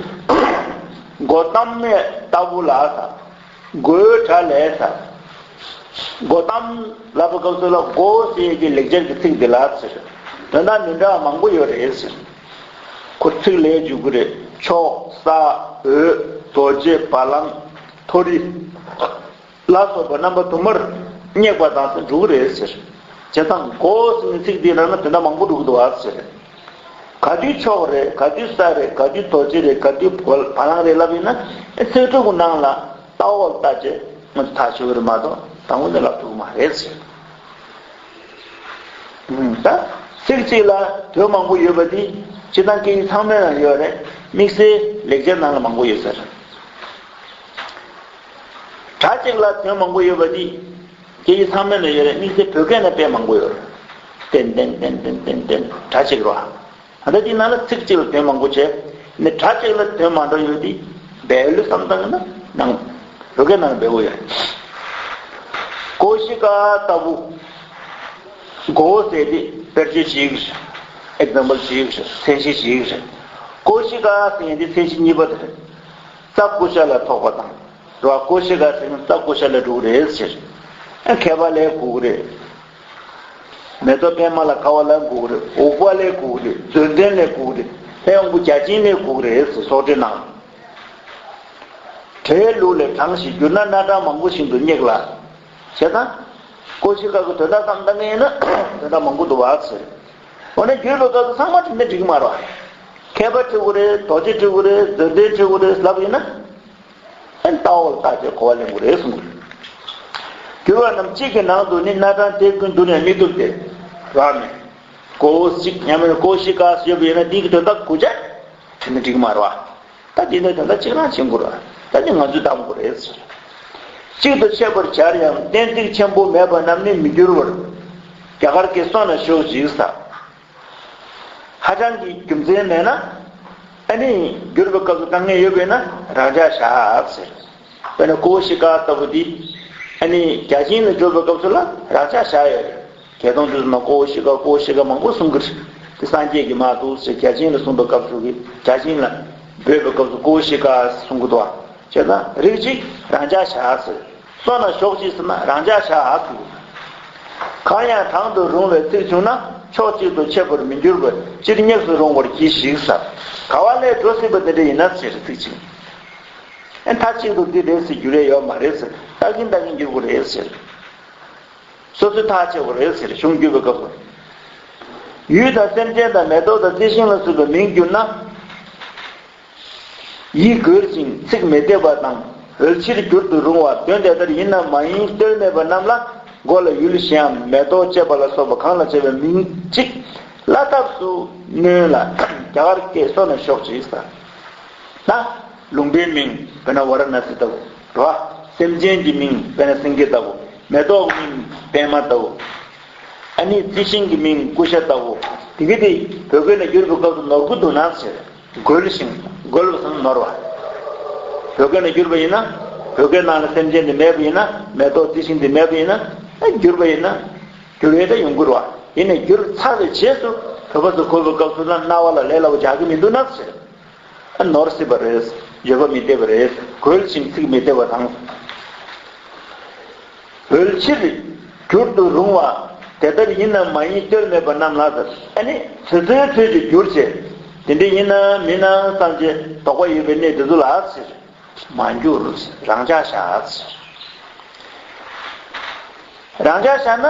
མགོ་བསྡམས་མེད་ལྟ་བུ་ལ་ཟེར། མགོའི་སྒྲ་ལས་ཟེར། མགོ་བསྡམས་ལབ་པའི་སྐབས་སུ་ལ་མགོ་ཟེར་གྱི་ལེགས་སྦྱར་གྱི་ཚིག་འདི་ལ་ཟེར། དོན་དག་མི་འདྲ་བ་མང་པོ་ཡོད་རེད་ཟེར། ཁོ་ཚིག་ལས་འཇུག་གི་རེད། ཕྱོགས། ས། འོད། རྡོ་རྗེ། བ་ལང་། མཐོ་རིས། ལ་སོགས་པ་རྣམ་པ་དུ་མར་སྙེག་པ་དང་འགྲོ་གི་རེད་ཟེར། བྱས་ཙང་གོ་ཟེར་ནས་ཚིག་འདིའི་ནང་ན་དོན་དག་མང་པོ་འགྲོ་གི་འདུག་བ་ཟེར། ག་དུས་མཆོག་རེད། ག་དུས་ས་རེད། ག་དུས་རྡོ་རྗེ་རེད། ག་དུས་བ་ལང་རེད་ལབ་ཡིན་ན། ཚིག་གྲུབ་ཀྱི་ནང་ལ་ལྟ་བ་ལྟ་བྱས་ང་ཚོ་ཐག་ཆོད་ཀྱི་རེད་མ་གཏོགས་དང་པོ་ནས་ལབ་ཐུབ་ཀྱི་མ་རེད་ཟེར། ད་ཚིག་གཅིག་ལ་དོན་མང་པོ་ཡོད་པ་འདི་སྤྱིར་བཏང་སྐད་ཡིག་ཚང་མའི་ནང་ཡོད་རེད། དམིགས་བསལ་ལེགས་སྦྱར་ནང་ལ་མང་པོ་ཡོད་ས་རེད། སྒྲ་གཅིག་ལ་དོན་མང་པོ་ཡོད་པ་འདི་སྐད་ཡིག་ཚང་མའི་ནང་ཡོད་རེད། དམིགས་བསལ་བོད་སྐད་ནང་དཔེ་མང་པོ་ཡོད་རེད། ཏན་ཏན་ཏན་ཏན་ཏན་ཏན་སྒྲ་གཅིག་རེད་བ། ད་ལྟ་འདི་ནང་ལ་ཚིག་གཅིག་ལ་དོན་མང་པོ་བྱས་ནས་སྒྲ་གཅིག་ལ་དོན་མ་འདྲ་ཡོད་འདི་བལ་ལུ་བསམ་བཏང་ན་ནང་བོད་སྐད་ནང་ལ་བལ་བོ་ཡོད་རེད། ཀོ་ཤི་ཀ་ལྟ་བུ། གོ་ཟེར་དེ་དཔེར་བརྗོད་ཅིག་རེད། ཨེག་ཛམ་པལ་ཅིག་རེད། མཚན་གཞི་ཅིག་རེད། ཀོ་ཤི་ཀ་ཟེར་དེ་མཚན་གཞི་གཉིས་པ་དེ་རེད། རྩ་ཀུ་ཤ་ལ་ཐོགས་པ་དང་རེད་བ། ཀོ་ཤི་ཀ་ཟེར་ན་རྩ་ཀུ་ཤ་ལ་འགྲོ་གི་རེད་ཟེར། ཨ་མཁས་པ་ལ་གོ་གི་རེད། མེ་ཏོག་པད་མ་ལ་དགའ་བ་ལ་གོ་གི་རེད། འུག་པ་ལ་གོ་གི་རེད། མཛོད་ལྡན་ལ་གོ་གི་རེད། ལྷའི་དབང་པོ་བརྒྱ་བྱིན་ལ་གོ་གི་རེད་ཟེར། སོགས་བྲིས་གནང་། སྒྲའི་ལུགས་ལས་དྲངས་ཤིང་བསྒྱུར་ན་སྣ་གྲངས་མང་པོ་ཞིག་ཏུ་སྙེག་ལ། བྱས་ཙང་། ཀོ་ཤི་ཀ་གི་དོན་དག་ཙམ་ལྟ་མཁན་ཡིན་ན་དོན་དག་མང་པོ་འདུག་བ་ཟེར། འོ་ན་བསྒྱུར་བའི་སྐབས་སུ་ཚང་མ་བྲིས་ན་འགྲིག་གི་མ་རེད་བ། མཁས་པ་བྲི་དགོས་རེད། རྡོ་རྗེ་བྲི་དགོས་རེད། མཛོད་ལྡན་བྲི་དགོས་རེད་ལབ་ཡིན་ན། ཨན་ལྟ་བ་ལ་བལྟས་བྱས་གོ་བ་ལེན་དགོས་རེད་གསུང་གི་རེད། བསྒྱུར་བ་རྣམས་གཅིག་གི་ནང་དུ་ནི་སྣ་གྲངས་དེ་ཀུན་བསྡུ་ནས་མི་ཐུབ་སྟེ། རག་མེད། ཀོ་ཤི་ཀ་ཡང་མིན་ཀོ་ཤི་ཀ་ཟེར་བ་ཡིན་ན་འདི་གི་དོན་དག་དགུ་ཆ་བྲིས་ན་འགྲིག་གི་མ་རེད་བ། ད་འདི་ནས་དོན་དག་གཅིག་རང་བྱེད་དགོས་རེད། ད་འདི་ང་ཚོས་གདམ་དགོས་རེད་ཟེར། གཅིག་ཏུ་ཆད་པར་སྦྱར་ཡང་གཏན་ཚིགས་ཆེན་པོ་མེད་པ་རྣམས་ནི་མི་འགྱུར་བར། རྒྱ་གར་སྐད་སོ་ན་ཤོག་ཅིག་ཟེར། ཧ་ཅང་གི་རྒྱུ་མཚན་མེད་ན། ཨ་ནི་བསྒྱུར་བའི་སྐབས་སུ་དཀའ་ངལ་ཡོད་པས་ན་རང་འཇགས་བཞག་ཟེར། དཔེར་ན་ཀོ་ཤི་ཀ་ལྟ་བུ་འདི། ཨ་ནི་བརྒྱ་བྱིན་ལ་བསྒྱུར་བའི་སྐབས་སུ་ལ་རང་འཇགས་བཞག་ཡོད་རེད། བརྒྱད་སྟོང་དུས་སུ་མ་ཀོ་ཤི་ཀ་ཀོ་ཤི་ཀ་མང་པོ་གསུང་གི་རེད། དེ་སངས་རྒྱས་ཀྱིས་མ་འདུག་ཟེར་བརྒྱ་བྱིན་ལ་གསུངས་པའི་སྐབས་སུ་གི་བརྒྱ་བྱིན་ལ་འབོད་པའི་སྐབས་སུ་ཀོ་ཤི་ཀ་གསུང་གི་འདུག་བ། བྱས་ཙང་རིགས་གཅིག་རང་འཇགས་བཞག་ཟེར། སོ་ན་ཤོག་ཅིག་ཟེར་ན་རང་འཇགས་བཞག་ཟེར། གང་ཡང་དྲང་དུ་རུང་བའི་ཚིག་བྱུང་ན་ཕྱོགས་གཅིག་ཏུ་ཆད་པར་མི་འགྱུར་བར་སྤྱིར་སྙེགས་སུ་རུང་བར་གྱིས་ཤིག་ཟེར། ག་བ་ལས་འགྲོ་སྲིད་པ་དེ་འདྲ་ཡིན་ན་ཟེར་ཚིག་ཅིག་ཨེ་མཐའ་གཅིག་ཏུ་འདི་རེད་ཟེར་རྒྱུ་རེ་ཡོད་མ་རེད་ཟེར། ལྟ་གིན་ལྟ་གིན་འགྱུར་དགོས་རེད་ཟེར། སོ་སོས་ཐག་བཅད་དགོས་རེད་ཟེར། གཞུང་བསྒྱུར་བའི་སྐབས་སུ། ཡུལ་དང་སེམས་ཅན་དང་མེ་ཏོག་དང་རྩི་ཤིང་ལ་སོགས་པའི་མིང་བསྒྱུར་ན། ཡིད་འགུལ་ཞིང་ཚིག་མི་བདེ་བ་དང་། འོལ་ཕྱིར་འགྱུར་དུ་རུང་བ་དོན་དེ་ལྟར་ཡིན་ནམ་མ་ཡིན་རྟོལ་མེད་པ་རྣམས་ལ་མགོ་ལ་ཡུལ་གཞན་མེ་ཏོག་ཅེས་པ་ལ་སོགས་པ་གང་ལ་བྱ་བའི་མིང་གཅིག་སླ་ཐབས་སུ་སྣོན་ལ། རྒྱ་གར་སྐད་སོ་ན་ཤོག་ཅིག་ཟེར། ན། ལུང་པའི་མིང་དཔེར་ན་ཝཱ་ར་ཎ་སི་ལྟ་བུ་རེད་བ། སེམས་ཅན་གྱི་མིང་དཔེར་ན་སེང་གེ་ལྟ་བུ། མེ་ཏོག་མིང་པད་མ་ལྟ་བུ། ཨ་ནི་རྩི་ཤིང་གི་མིང་ཀུ་ཤ་ལྟ་བུ། དེ་གི་དེ་བོད་སྐད་ནང་བསྒྱུར་བའི་སྐབས་སུ་ནོར་གི་འདུག་ན་ཟེར། འགུལ་ཞིང་འགུལ་བ་སོང་ནོར་བ། བོད་སྐད་ནང་བསྒྱུར་བ་ཡིན་ན། བོད་སྐད་ནང་ལ་སེམས་ཅན་དེ་མེད་པ་ཡིན་ན། མེ་ཏོག་རྩི་ཤིང་དེ་མེད་པ་ཡིན་ན། ཨ་བསྒྱུར་བ་ཡིན་ན། བསྒྱུར་བའི་ད་ཡོང་གི་རེད་བ། ཡིན་ནའི་བསྒྱུར་ཚར་བའི་རྗེས་སུ་བོད་པ་ཚོ་གོ་བའི་སྐབས་སུ་ན་རྣ་བ་ལ་ལས་སླ་བོ་རྒྱག་གི་མི་འདུག་ན་ཟེར། ཨ་ནོར་སྲིད་པ་རེད། བརྗོད་པ་མི་བདེ་བ་རེད། འགུལ་ཞིང་ཚིག་མི་བདེ་བ་དང་། འོལ་ཕྱིར་འགྱུར་དུ་རུང་བ། དེ་ལྟར་ཡིན་ནམ་མ་ཡིན་རྟོལ་མེད་པ་རྣམས་ལ་ཟེར། ཨ་ནི་ཚོད་ཚོད་ཚོད་ཀྱིས་བསྒྱུར་བྱས། དེ་འདྲ་ཡིན་ན་མིན་ན་བསམ་བྱས་དོགས་པ་ཡོད་པའི་གནས་དེ་ཚོ་ལ་ཟེར། མ་འགྱུར་ཟེར། རང་འཇགས་བཞག་ཟེར། རང་འཇགས་བཞག་ན།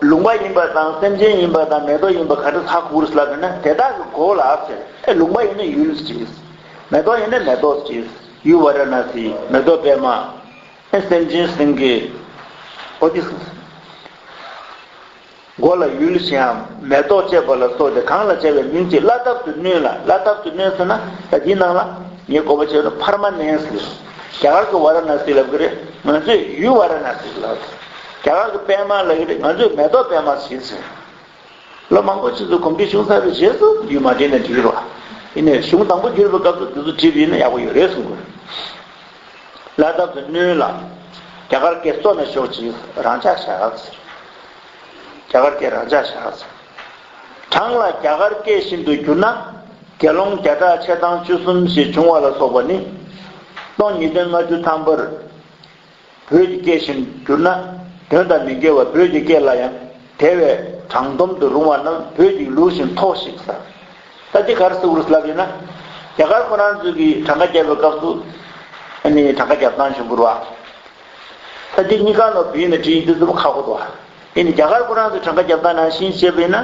ལུང་པ་ཡིན་པ་དང་སེམས་ཅན་ཡིན་པ་དང་མེ་ཏོག་ཡིན་པ་ག་འདྲ་ཧ་གོ་གི་རེད་ལབ་ན་དེ་དག་གི་མགོ་ལ་ཟེར། ཨེ་ལུང་པ་ཡིན་ན་ཡུལ་ཅིག་མེ་ཏོག་ཡིན་ན་མེ་ཏོག་ཅིག་ཡུལ་ཝཱ་ར་ཎ་སི། མེ་ཏོག་པད་མ། ཨེ་སེམས་ཅན་སེང་གེ། ཨོ་དེ་ཟེར། མགོ་ལ་ཡུལ་གཞན་མེ་ཏོག་ཅེས་པ་ལ་སོགས་ཏེ་གང་ལ་བྱ་བའི་མིང་གཅིག་སླ་ཐབས་སུ་སྣོན་ལ། སླ་ཐབས་སུ་སྣོན་ཟེར་ན་ད་འདིའི་ནང་ལ་ངས་གོ་བ་བྱས་ན་པར་མ་ནན་སི་ལབ། རྒྱ་གར་གྱི་ཝཱ་ར་ཎ་སི་ལབ་ཀྱི་རེད། ང་ཚོས་ཡུལ་ཝཱ་ར་ཎ་སི་ལབ། རྒྱ་གར་གྱི་པད་མ་ལབ་ཀྱི་རེད། ང་ཚོས་མེ་ཏོག་པད་མ་ཟེར་ཟེར། ལོ་མང་པོ་ཕྱིན་ཚུལ་གོམས་འདྲིས་བྱུང་ཚར་བའི་རྗེས་སུ་ཡུལ་མ་བྲིས་ན་འགྲིག་གི་རེད་བ། ཡིན་ནའི་གཞུང་དང་པོ་བསྒྱུར་བའི་སྐབས་སུ་འདི་ཚོ་བྲིས་པ་ཡིན་ན་ཡག་པོ་ཡོད་རེད་གསུང་གི་རེད། སླ་ཐབས་སུ་སྣོན་ལ། རྒྱ་གར་སྐད་སོ་ན་ཤོག་ཅིག་རང་འཇགས་བཞག་ཟེར། རྒྱ་གར་སྐད་རང་འཇགས་བཞག་ཟེར། གྲངས་ལ་རྒྱ་གར་སྐད་བཞིན་དུ་བསྒྱུར་ན། དགེ་སློང་བརྒྱ་ཕྲག་ཕྱེད་དང་བཅུ་གསུམ་ཞེས་འབྱུང་བ་ལ་སོགས་པ་ནི། སྟོང་ཉིས་བརྒྱ་ལྔ་བཅུ་ཐམ་པར། བོད་ཀྱི་སྐད་བཞིན་བསྒྱུར་ན། དོན་དང་མི་འགལ་བར་བོད་ཀྱི་སྐད་ལ་ཡང་དེ་བས་དྲང་སྡོམ་དུ་རུང་བ་རྣམས་བོད་ཀྱི་ལུགས་བཞིན་ཐོགས་ཤིག་ཟེར། ད་འདི་ག་རེ་ཟེར་དགོས་རེད་ལབ་ཡིན་ན། རྒྱ་གར་ཁོ་རང་ཚོས་ཀྱི་གྲངས་ཀ་རྒྱབ་པའི་སྐབས་སུ། ཨ་ནི་གྲངས་ཀ་རྒྱབ་སྟངས་བྱུང་གི་རེད་བ། ད་དེ་གཉིས་ཀ་ལ་བུད་ནས་བྲིས་ཡིན་དུས་ཙམ་པ་ཁག་པོ་འདུག་ཨ་ནི་རྒྱ་གར་ཁོ་རང་ཚོས་གྲངས་ཀ་རྒྱབ་སྟངས་ནང་བཞིན་བྱས་པ་ཡིན་ན་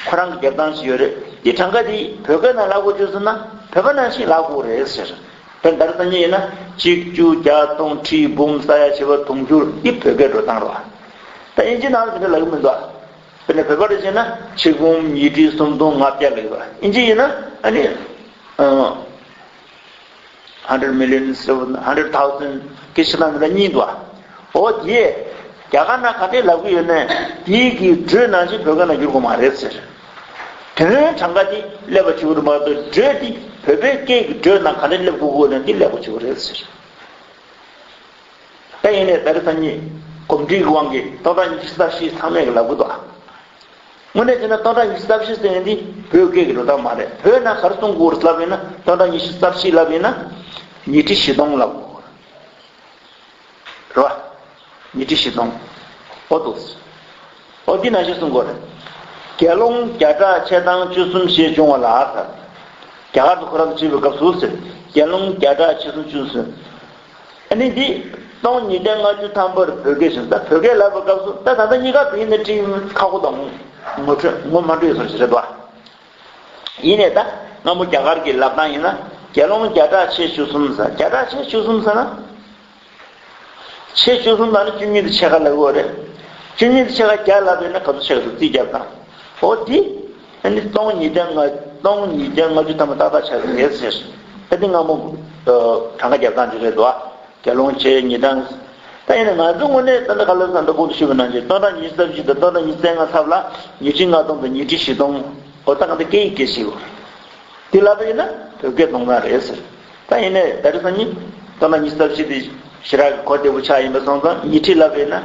ཁོ་རང་གི་རྒྱབ་སྟངས་ཤིག་ཡོད་རེད། དེ་གྲངས་ཀ་དེ་བོད་སྐད་ནང་ལབ་དགོས་བྱུང་སོང་ན་བོད་པ་ནང་བཞིན་ལབ་དགོས་རེད་ཟེར། དཔེར་ན་ད་རེས་སང་ཉིན་ཡིན་ན་གཅིག་གཅིག་བརྒྱ་སྟོང་ཁྲི་འབུམ་ས་ཡ་བྱེ་བ་དུང་ཕྱུར་འདི་བོད་སྐད་འགྲོ་སྟངས་རེད་བ། ད་དབྱིན་ཇི་ནང་ལ་དེ་འདྲ་ལབ་ཀྱི་མི་འདུག་དཔེར་ན་བོད་པ་རེ་བྱས་ན་ཆིག་འབུམ་ཉིས་ཁྲི་སུམ་སྟོང་ལྔ་བརྒྱ་ལབ་ཀྱི་བ། དབྱིན་ཇི་ཡིན་ན་ཨ་ནི་ཨ། hundred million, seven hundred thousand གི་ཕྱི་ནང་གི་ལ་གཉིས་འདུག་ཨ། འོ་དེས་རྒྱ་གར་ནང་ག་འདྲས་ལབ་ཀྱི་ཡོད་ནའི་དེའི་གི་འགྲོས་ནང་བཞིན་བོད་སྐད་ནང་བསྒྱུར་དགོས་མ་རེད་ཟེར། དོན་གྲངས་ཀ་དེ་སླེབས་པ་བྱེད་དགོས་རེད་མ་གཏོགས་འགྲོས་དེ་བོད་པའི་སྐད་ཀྱི་འགྲོས་ནང་ག་འདྲས་སླེབས་དགོས་དགོས་ནའི་དེ་སླེབས་པ་བྱེད་དགོས་རེད་ཟེར། ད་ཡིན་ནའི་ད་རེས་སང་ཉིན་གོམས་འདྲིས་ཀྱི་དབང་གིས་སྟོང་ཕྲག་ཉི་ཤུ་རྩ་བཞི་ཚང་མས་ཀྱི་ལབ་ཀྱི་འདུག་དངོས་གནས་བྱས་ན་སྟོང་ཕྲག་ཉི་ཤུ་རྩ་བཞི་ཟེར་མཁན་འདི་བོད་སྐད་ཀྱི་འགྲོ་སྟངས་མ་རེད། བོད་ནང་ག་རེ་གསུང་དགོས་རེད་ལབ་ཡིན་ན་སྟོང་ཕྲག་ཉི་ཤུ་རྩ་བཞི་ལབ་ཡིན་ན་ཉིས་ཁྲི་བཞི་སྟོང་ལབ་དགོས་རེད་བ། ཉིས་ཁྲི་བཞི་སྟོང་། ཨོ་འདུག་ཨོ་འདི་ནང་བཞིན་གསུང་དགོས་རེད། དགེ་སློང་བརྒྱ་ཕྲག་ཕྱེད་དང་བཅུ་གསུམ་ཞེས་འབྱུང་བ་ལ། རྒྱ་གར་དུ་ཁོ་རང་ཚོ་བྲིས་པའི་སྐབས་སུ་ཟེར། དགེ་སློང་བརྒྱ་ཕྲག་ཕྱེད་གསུམ་བཅུ་གསུམ། ཨ་ནི་འདི་སྟོང་ཉིས་བརྒྱ་ལྔ་བཅུ་ཐམ་པར་བོད་སྐད་བཞིན། ད་བོད་སྐད་ལབ་པའི་སྐབས་སུ་ད་ད་ལྟ་གཉིས་ཀ་བིན་ནས་བྲིས་ཁག་པོ་དང་ངོ་འཕྲོད་ངོ་མ་འཕྲོད་སོང་ཞིག་རེད་པ། ཡིན་ནའི་ད་སྔ་མོ་རྒྱ་གར་གྱི་ལབ་སྟངས་ཡིན་ན་དགེ་སློང་བརྒྱ་ཕྲག་ཕྱེད་བཅུ་གསུམ་ཟེར། བརྒྱ་ཕྲག་ཕྱེད་བཅུ་གསུམ་ཟེར་ན། ཕྱེད་བཅུ་གསུམ་ལ་ནི་བཅུ་གཉིས་དང་ཕྱེད་ཀ་ལབ་ཡོད་རེད། བཅུ་གཉིས་དང་ཕྱེད་ཀ་བརྒྱ་ལབ་ཡོད་ན་ག་ཚོད་ཆགས་ཀྱི་འདུག་རྩིས་རྒྱབ་དང་། འོ་དེ། ཨ་ནི་སྟོང་ཉིས་བརྒྱ་ལྔ་སྟོང་ཉིས་བརྒྱ་ལྔ་བཅུ་ཐམ་པ་ཏག་ཏག་ཆགས་ཀྱི་རེད་ཟེར། ཨ་དེ་སྔ་མོ་གྲངས་ཀ་རྒྱབ་སྟངས་ཅིག་རེད་འདུག་ཨ། དགེ་སློང་ཕྱེད་ཉིས་བརྒྱ། ད་ཡིན་ན་ང་ཚོ་དངོས་གནས་ད་ལྟ་ག་ལ་ས་འདི་གོང་དུ་ཞུས་པ་ནང་བཞིན་སྟོང་ཕྲག་ཉི་ཤུ་རྩ་བཞི་དང་སྟོང་ཕྲག་ཉི་ཤུ་རྩ་ལྔ་ཚབ་ལ་ཉིས་ཁྲི་ལྔ་སྟོང་དང་ཉིས་ཁྲི་བཞི་སྟོང་། འོ་ད་གང་ལྟར་སྐད་ཡིག་སྐད་ཞིག་འདི་ལབ་པ་ཡིན་ན་བོད་སྐད་གཏོང་སྟངས་རེད་ཟེར། ད་ཡིན་ནའི་ད་རེས་སང་ཉིན་སྟོང་ཕྲག་ཉི་ཤུ་རྩ་བཞི་དེ་ཞེ་དྲག་གི་གོ་བདེ་པོ་ཆགས་ཡིན་པ་སོང་ཙང་ཉིས་ཁྲི་ལབ་པ་ཡིན་ན་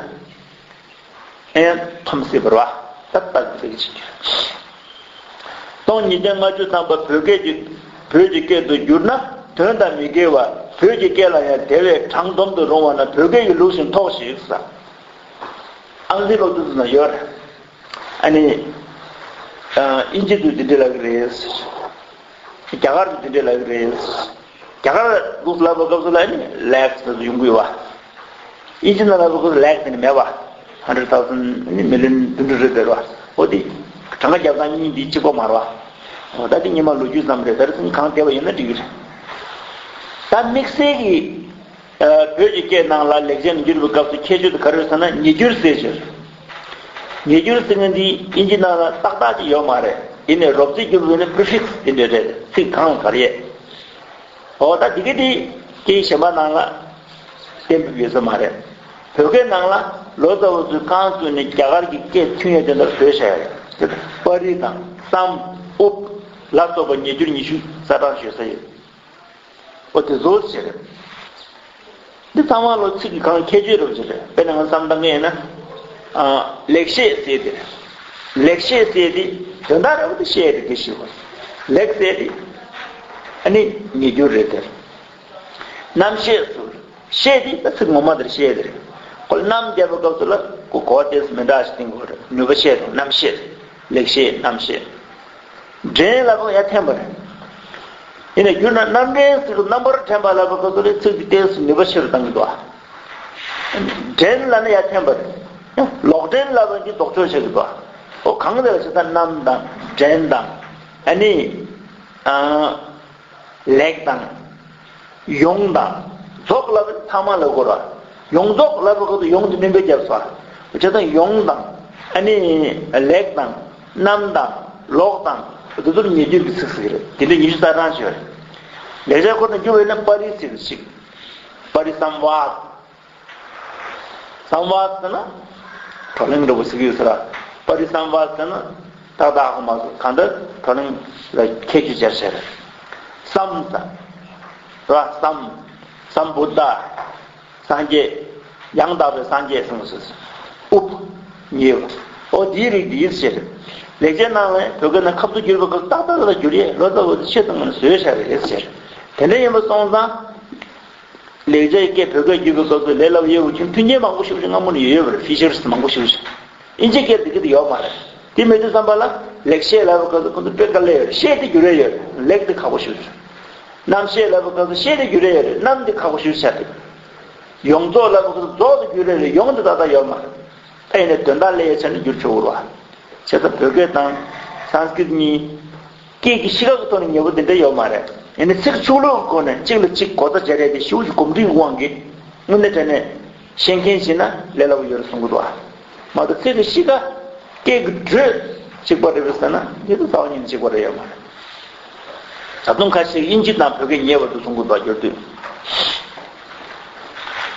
ཨེ་ཐོམ་སྲིད་པར་བ་ད་ལྟ་གི་ཚིག་ཅིག་སྟོང་ཉིས་བརྒྱ་ལྔ་བཅུ་ཐམ་པ་བོད་སྐད་ཀྱི་བོད་ཀྱི་སྐད་དུ་བསྒྱུར་ན་དོན་དང་མི་འགལ་བ། བོད་ཀྱི་སྐད་ལ་ཡང་དེ་བས་དྲང་སྡོམ་དུ་རུང་བ་ན་བོད་སྐད་ཀྱི་ལུགས་བཞིན་ཐོགས་ཤིག་ཟེར། ཨང་རྩིས་སློབ་ཚན་ན་ཡོད་རེད། ཨ་ནི། ཨ། དབྱིན་ཇི་དུ་འདི་འདྲ་ལབ་ཀྱི་རེད། རྒྱ་གར་དུ་འདི་འདྲ་ལབ་ཀྱི་རེད། རྒྱ་གར་ལུགས་ལབ་པའི་སྐབས་སུ་ལ་ཨ་ནི་ལེགས་ཟེར་དུ་ཡོང་གི་ཡོད་པ། དབྱིན་ཇི་ནང་ལབ་པའི་སྐབས་སུ་ལེགས་ཟེར་ནི་མེད་པ། ཧན་ཌེ་རེཌ་ཐའུ་ཟན་ཨ་ནི་མི་ལི་ཡོན་བདུན་ཅུ་རེ་བརྒྱད་པ། འོ་དེ། གྲངས་ཀ་རྒྱབ་སྟངས་གཉིས་འདི་གཅིག་པ་མ་རེད་པ། འོ་ད་དེ་སྔོན་མ་ལོ་རྒྱུས་ཙམ་རེད། ད་རེས་གང་བལྟས་པ་ཡིན་ན་འགྲིག་གི་རེད། ད་དམིགས་བསལ་གྱི། ཨ། བོད་ཀྱི་སྐད་ནང་ལ་ལེགས་བྱས་ནས་བསྒྱུར་བའི་སྐབས་སུ་ཁྱད་ཆོས་དེ་ག་རེ་རེད་ཟེར་ན་ཉེས་སྒྱུར་ཟེར་ཞིག་ཉེས་སྒྱུར་ཟེར་མཁན་འདི་དབྱིན་ཇི་ནང་ལ་ཏག་ཏག་ཅིག་ཡོད་མ་རེད། ཡིན་ནའི་རོབ་རྩིས་བསྒྱུར་བ་ཡིན་ན་པི་རི་ཕིག་སི་དེ་འདྲ་རེད། ཚིག་གང་ལ་ག་རེ་ཡོད། འོ་ད་འདི་ག་འདི་སྐད་གཞན་པ་ནང་ལ་གཏན་འབེབས་ཡོད་ས་མ་རེད། བོད་སྐད་ནང་ལ་ལོ་ཙཱ་བ་ཚོས་རྐང་བཙུགས་ནས་རྒྱ་གར་གྱི་སྐད་ཐོན་ཡས་དེ་འདྲ་བཟོས་བཞག་ཡོད་རེད། པ་རི་དང་སམ། ཨུབ། ལ་སོགས་པ་ཉེས་སྒྱུར་ཉི་ཤུ་རྩ་གྲངས་ཡོད་ས་ཡོད། འོ་དེ་བཟོ་ཟེར། འདི་ཚང་མ་ལོ་ཚིག་གི་གང་ཁྱད་ཆོས་རུ་ཟེར། དཔེར་ན་ང་བསམ་བཏང་གི་ཡིན་ན། ཨ། ལེགས་བཤད་ཟེར་དེ། ལེགས་བཤད་ཟེར་དེ་དོན་དག་ར་བ་དེ་བཤད་དེ་གི་ཞིག་ལེགས་ཟེར་དེ། ཨ་ནི་ཉེས་སྒྱུར་རེད་དེ། རྣམ་བཤད་ཟེར། བཤད་དེ་ད་ཚིག་ངོ་མ་དེར་བཤད་དེ་རེད། ཁོ་རྣམ་རྒྱབ་པའི་སྐབས་སུ་ལ་ཁོ་གོ་དེ་མི་འདྲ་ཞིག་བསྟན་དགོས་རེད། ནུས་པ་བཤད་དང་རྣམ་བཤད། ལེགས་བཤད་རྣམ་བཤད། འདྲེན་ལབ་པ་ཡར་འཐེན་པ་རེད། ཡིན་ནའི་བསྒྱུར་ན་རྣམ་འདྲེན་ཟེར་དུས་རྣམ་པར་འདྲེན་པ་ལབ་པའི་སྐབས་སུ་ལ་ཚིག་དེ་ཏོག་ཙམ་ནུས་པ་ཆེ་རུ་བཏང་གི་འདུག་ཨ། འདྲེན་ལབ་ན་ཡར་འཐེན་པ་རེད། ལོག་འདྲེན་ལབ་པ་འདི་ལྡོག་ཕྱོགས་ཆགས་ཀྱི་འདུག་ཨ། འོ་གང་དེ་ལ་བྱས་ཙང་རྣམ་དང་འདྲེན་དང་། ཨ་ནི། ཨ། ལེགས་དང་། ཡོངས་དང་། རྫོགས་ལབ་པ་ཚང་མ་ལ་གོ་ར། ཡོངས་རྫོགས་ལབ་པའི་སྐབས་སུ་ཡོངས་དེ་སྨིན་པའི་རྒྱབ་སོ། བྱས་ཙང་ཡོངས་དང་། ཨ་ནི་ལེགས་དང་། རྣམ་དང་། ལོག་དང་། དེ་ཚོར་ཉེས་སྒྱུར་གྱི་ཚིག་ཟེར་གྱི་རེད། དེ་འདྲ་ཉི་ཤུ་རྩ་གྲངས་ཡོད་རེད། ལེགས་སྦྱར་སྐོར་ནས་བསྒྱུར་བས་ན་པ་རི་ཟེར་གྱི་ཞིག་པ་རི་སམ་ཝཱད། སམ་ཝཱད་ཟེར་ན། བགྲོ་གླེང་འདྲ་པོ་ཟེར་གྱི་ཡོད་ས་རེད། པ་རི་སམ་ཝཱད་ཟེར་ན། ཏག་ཏག་ཧ་གོ་མ་སོང་། གང་ལྟར་བགྲོ་གླེང་ལ་ཁྱད་ཆོས་སྦྱར་བྱས་རེད། སམ་ཟེར། རེད་བ། སམ། སམ་བུ་ད། སངས་རྒྱས། ཡང་དག་པའི་སངས་རྒྱས་གསུངས་སོ། ཨུབ། ཉེས་པ། ཨོ་དེའི་རིགས་འདི་ཡིན་ཟེར། ལེགས་སྦྱར་ནང་ལ་བོད་སྐད་ནང་ཁ་བསྡུ་བསྒྱུར་བའི་སྐབས་ཏག་ཏག་ཏག་བསྒྱུར་ཡས་ལོ་ཙཱ་བ་ཆེ་ཙམ་ངོས་ནས་བཟོས་བཞག་རེད་ཟེར། དེ་འདྲ་ཡིན་པ་སོང་ཙང་། ལེགས་སྦྱར་གྱི་སྐད་བོད་སྐད་བསྒྱུར་བའི་སྐབས་སུ་ལས་སླ་པོ་ཡོད་པ་ཅིག་མཐུན་རྐྱེན་མང་པོ་ཞིག་ཅིག་སྔ་མོ་ནས་ཡོད་ཡོད་པ་རེད། ཕི་ཅར་སི་མང་པོ་ཞིག་ཅིག་དབྱིན་ཇིའི་སྐད་དེ་གི་དེ་ཡོད་མ་རེད། དེ་མེད་དུས་ཙམ་པ་ལ་ལེགས་བཤད་ལབ་པའི་སྐབས་སུ་ཁོ་ཚོ་དཔེ་དཀའ་ལས་ཡོད་རེད། བཤད་དེ་བསྒྱུར་ཡས་ཡོད་རེད། ལེགས་དེ་ཁག་པོ་ཞིག་རེད། རྣམ་བཤད་ལབ་པའི་སྐབས་སུ་བཤད་དེ་བསྒྱུར་ཡས་ཡོད་རེད། རྣམ་དེ་ཁག་པོ་ཞིག་ཆགས་འདུག་ཡོངས་རྫོགས་ལ་རྫོགས་སུ་འགྱུར་རེ་རེ་ཡོང་དུ་ད་ལྟ་ཡོད་མ་རེད། ཨེ་ནས་དོན་དག་ལས་ཡ་ཆ་ནས་འགྱུར་ཆོག་རུ་བ། བྱས་ཙང་བོད་སྐད་དང་སཾ་སྐྲྀཏ་གཉིས་སྐད་ཀྱི་གཤིས་ཀ་གི་ཐོག་ནས་ཉེ་པོ་དེ་འདྲ་ཡོད་མ་རེད། ཡིན་ནའི་ཚིག་ཕྱོགས་ལྷུང་གི་སྒོ་ནས་གཅིག་ལ་གཅིག་གོ་བརྡ་སྦྱར་ཡས་དེ་ཞེ་པོ་ཞིག་གོམས་འདྲིས་དབང་གིས་དངོས་གནས་དྲང་གནས་ཤེས་མཁན་ཞིག་ན་ལས་སླ་པོ་ཡོད་རེད་གསུང་གི་འདུག་ཨ། མ་གཏོགས་ཚིག་གི་གཤིས་ཀ་སྐད་ཀྱི་འགྲོས་གཅིག་པ་རེད་པས་ཟེར་ན་དེ་ཚོ་རྩ་བ་ཉིད་ནས་གཅིག་པ་རེད་ཡོད་མ་རེད། ད་དུང་ཁ་ཤས་དབྱིན་ཇི་དང་བོད་སྐད་ཉེ་བར་དུ་གསུང་གི་འདུག་སྦྱོར་དུས།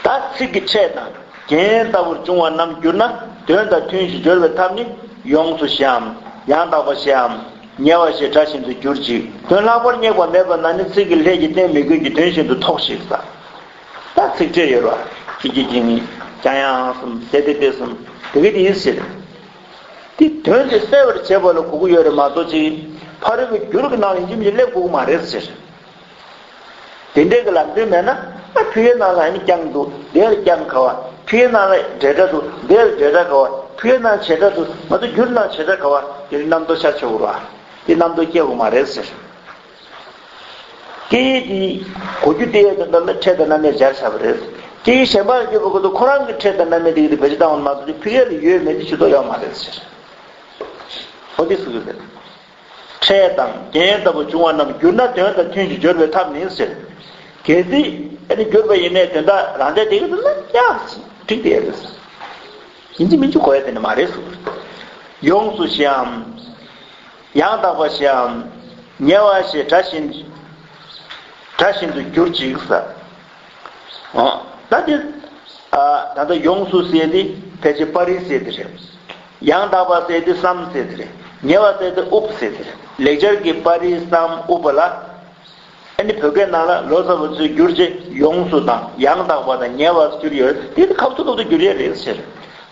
ད་ཚིག་གི་ཕྲད་དང་རྒྱན་ལྟ་བུར་འབྱུང་བ་རྣམས་བསྒྱུར་ན་དོན་དང་མཐུན་ཞིང་སྦྱོར་བའི་ཐབས་ནི་ཡོངས་སུ་ཞེའམ་ཡང་དག་པ་ཞེའམ་ཉེ་བ་ཞེས་སྒྲ་བཞིན་དུ་གྱུར་ཅིག་དོན་ལྷག་པར་རྙེད་པ་མེད་པ་ན་ནི་ཚིག་གི་ལྷད་ཀྱིས་བརྟན་མི་དགོས་ཀྱི་དོན་བཞིན་དུ་ཐོགས་ཤིག་ཟེར། ད་ཚིག་ཕྲད་ཡོད་ར། ཀྱི་ཀྱི་ཀྱི་ནི་ཀྱང་ཡང་གསུམ་ཟེ་དེ་དེ་གསུམ་དེ་གི་དེའི་ཟེར། དེ་དོན་དེ་གསལ་བར་བྱེད་པ་ལ་གོ་གི་ཡོད་རེད་མ་གཏོགས་ཅིག་ཕ་རོལ་གྱི་འགྱུར་གྱི་ནང་ལ་ཡིན་གཅིག་མིན་གཅིག་སླེབས་དགོས་ཀྱི་མ་རེད་ཟེར། དེ་འདྲའི་གི་ལམ་སྟོན་མེད་ན་ཨ་ཕ་རོལ་ནང་ལ་ཨ་ནི་རྐྱང་འདུག་དེ་ལ་རྐྱང་ག་བ། ཕ་རོལ་ནང་ལ་འབྲེལ་སྒྲ་འདུག་དེ་ལ་འབྲེལ་སྒྲ་ག་བ། ཕ་རོལ་ནང་བྱེད་སྒྲ་འདུག་མ་གཏོགས་འགྱུར་ནང་བྱེད་སྒྲ་ག་བ། དེ་རིང་རྣམ་རྟོག་ཤར་ཆོག་གི་རེད་བ། དེ་རྣམ་རྟོག་སྐྱེ་དགོས་མ་རེད་ཟེར། སྐད་ཡིག་འདི་གོ་རྒྱུ་དེ་ཡོད་དོན་དག་ལ་ཕྲད་དང་རྣམ་དབྱེ་སྦྱར་བྱ་བ་རེད། སྐད་ཡིག་གཞན་པར་བསྒྱུར་བ་ཁོ་ཚོ་ཁོ་རང་གི་ཕྲད་དང་རྣམ་དབྱེ་དེ་གི་དེ་བེད་སྤྱོད་བཏང་བ་མ་གཏོགས་ཕ་རོལ་ལ་ཡོད་མེད་དེ་ཇུས་གཏོགས་ཡོད་མ་རེད་ཟེར། འོ་དེ་སུ་གི་ཟེར། ཕྲད་དང་རྒྱན་ལྟ་བུ་བྱུང་བ་རྣམས་བསྒྱུར་ན་དོན་དང་མཐུན་ཞིང་སྦྱོར་བའི་ཐབས་ནི་ཟེར། གལ་སྲིད་ཨ་ནི་བསྒྱུར་པ་ཡིན་ནའི་དོན་དག་རང་འདྲ་དེ་གི་དེ་ལ་ཡག་འགྲིག་དེ་ཡོད་རེད་ཟེར། ཡིན་གཅིག་མིན་གཅིག་གོ་ཡ་དེ་ནི་མ་རེད་ཟེར། ཡོངས་སུ་ཞེའམ། ཡང་དག་པ་ཞེའམ། ཉེ་བ་ཞེས་སྒྲ་བཞིན། སྒྲ་བཞིན་དུ་གྱུར་ཅིག་ཟེར། འོ། ད་འདི། ཨ། ད་ལྟ་ཡོངས་སུ་ཟེར་འདི་ཕལ་ཆེར་པར་རིས་ཟེར་འདི་རེད། ཡང་དག་པ་ཟེར་འདི་སམ་ཟེར་འདི་རེད། ཉེ་བ་ཟེར་འདི་ཨུབ་ཟེར་འདི་རེད། ལེགས་སྦྱར་གྱི་པར་རིས་སམ་ཨུབ་ལ། ཨ་ནི་བོད་སྐད་ནང་ལ་ལོ་ཙཱ་བ་ཚོས་བསྒྱུར་རྗེས་ཡོངས་སུ་དང་ཡང་དག་པ་དང་ཉེ་བར་བསྒྱུར་ཡོད་དེ་ཁ་ཐུག་ཐུག་ཏུ་བསྒྱུར་ཡས་རེད་ཟེར།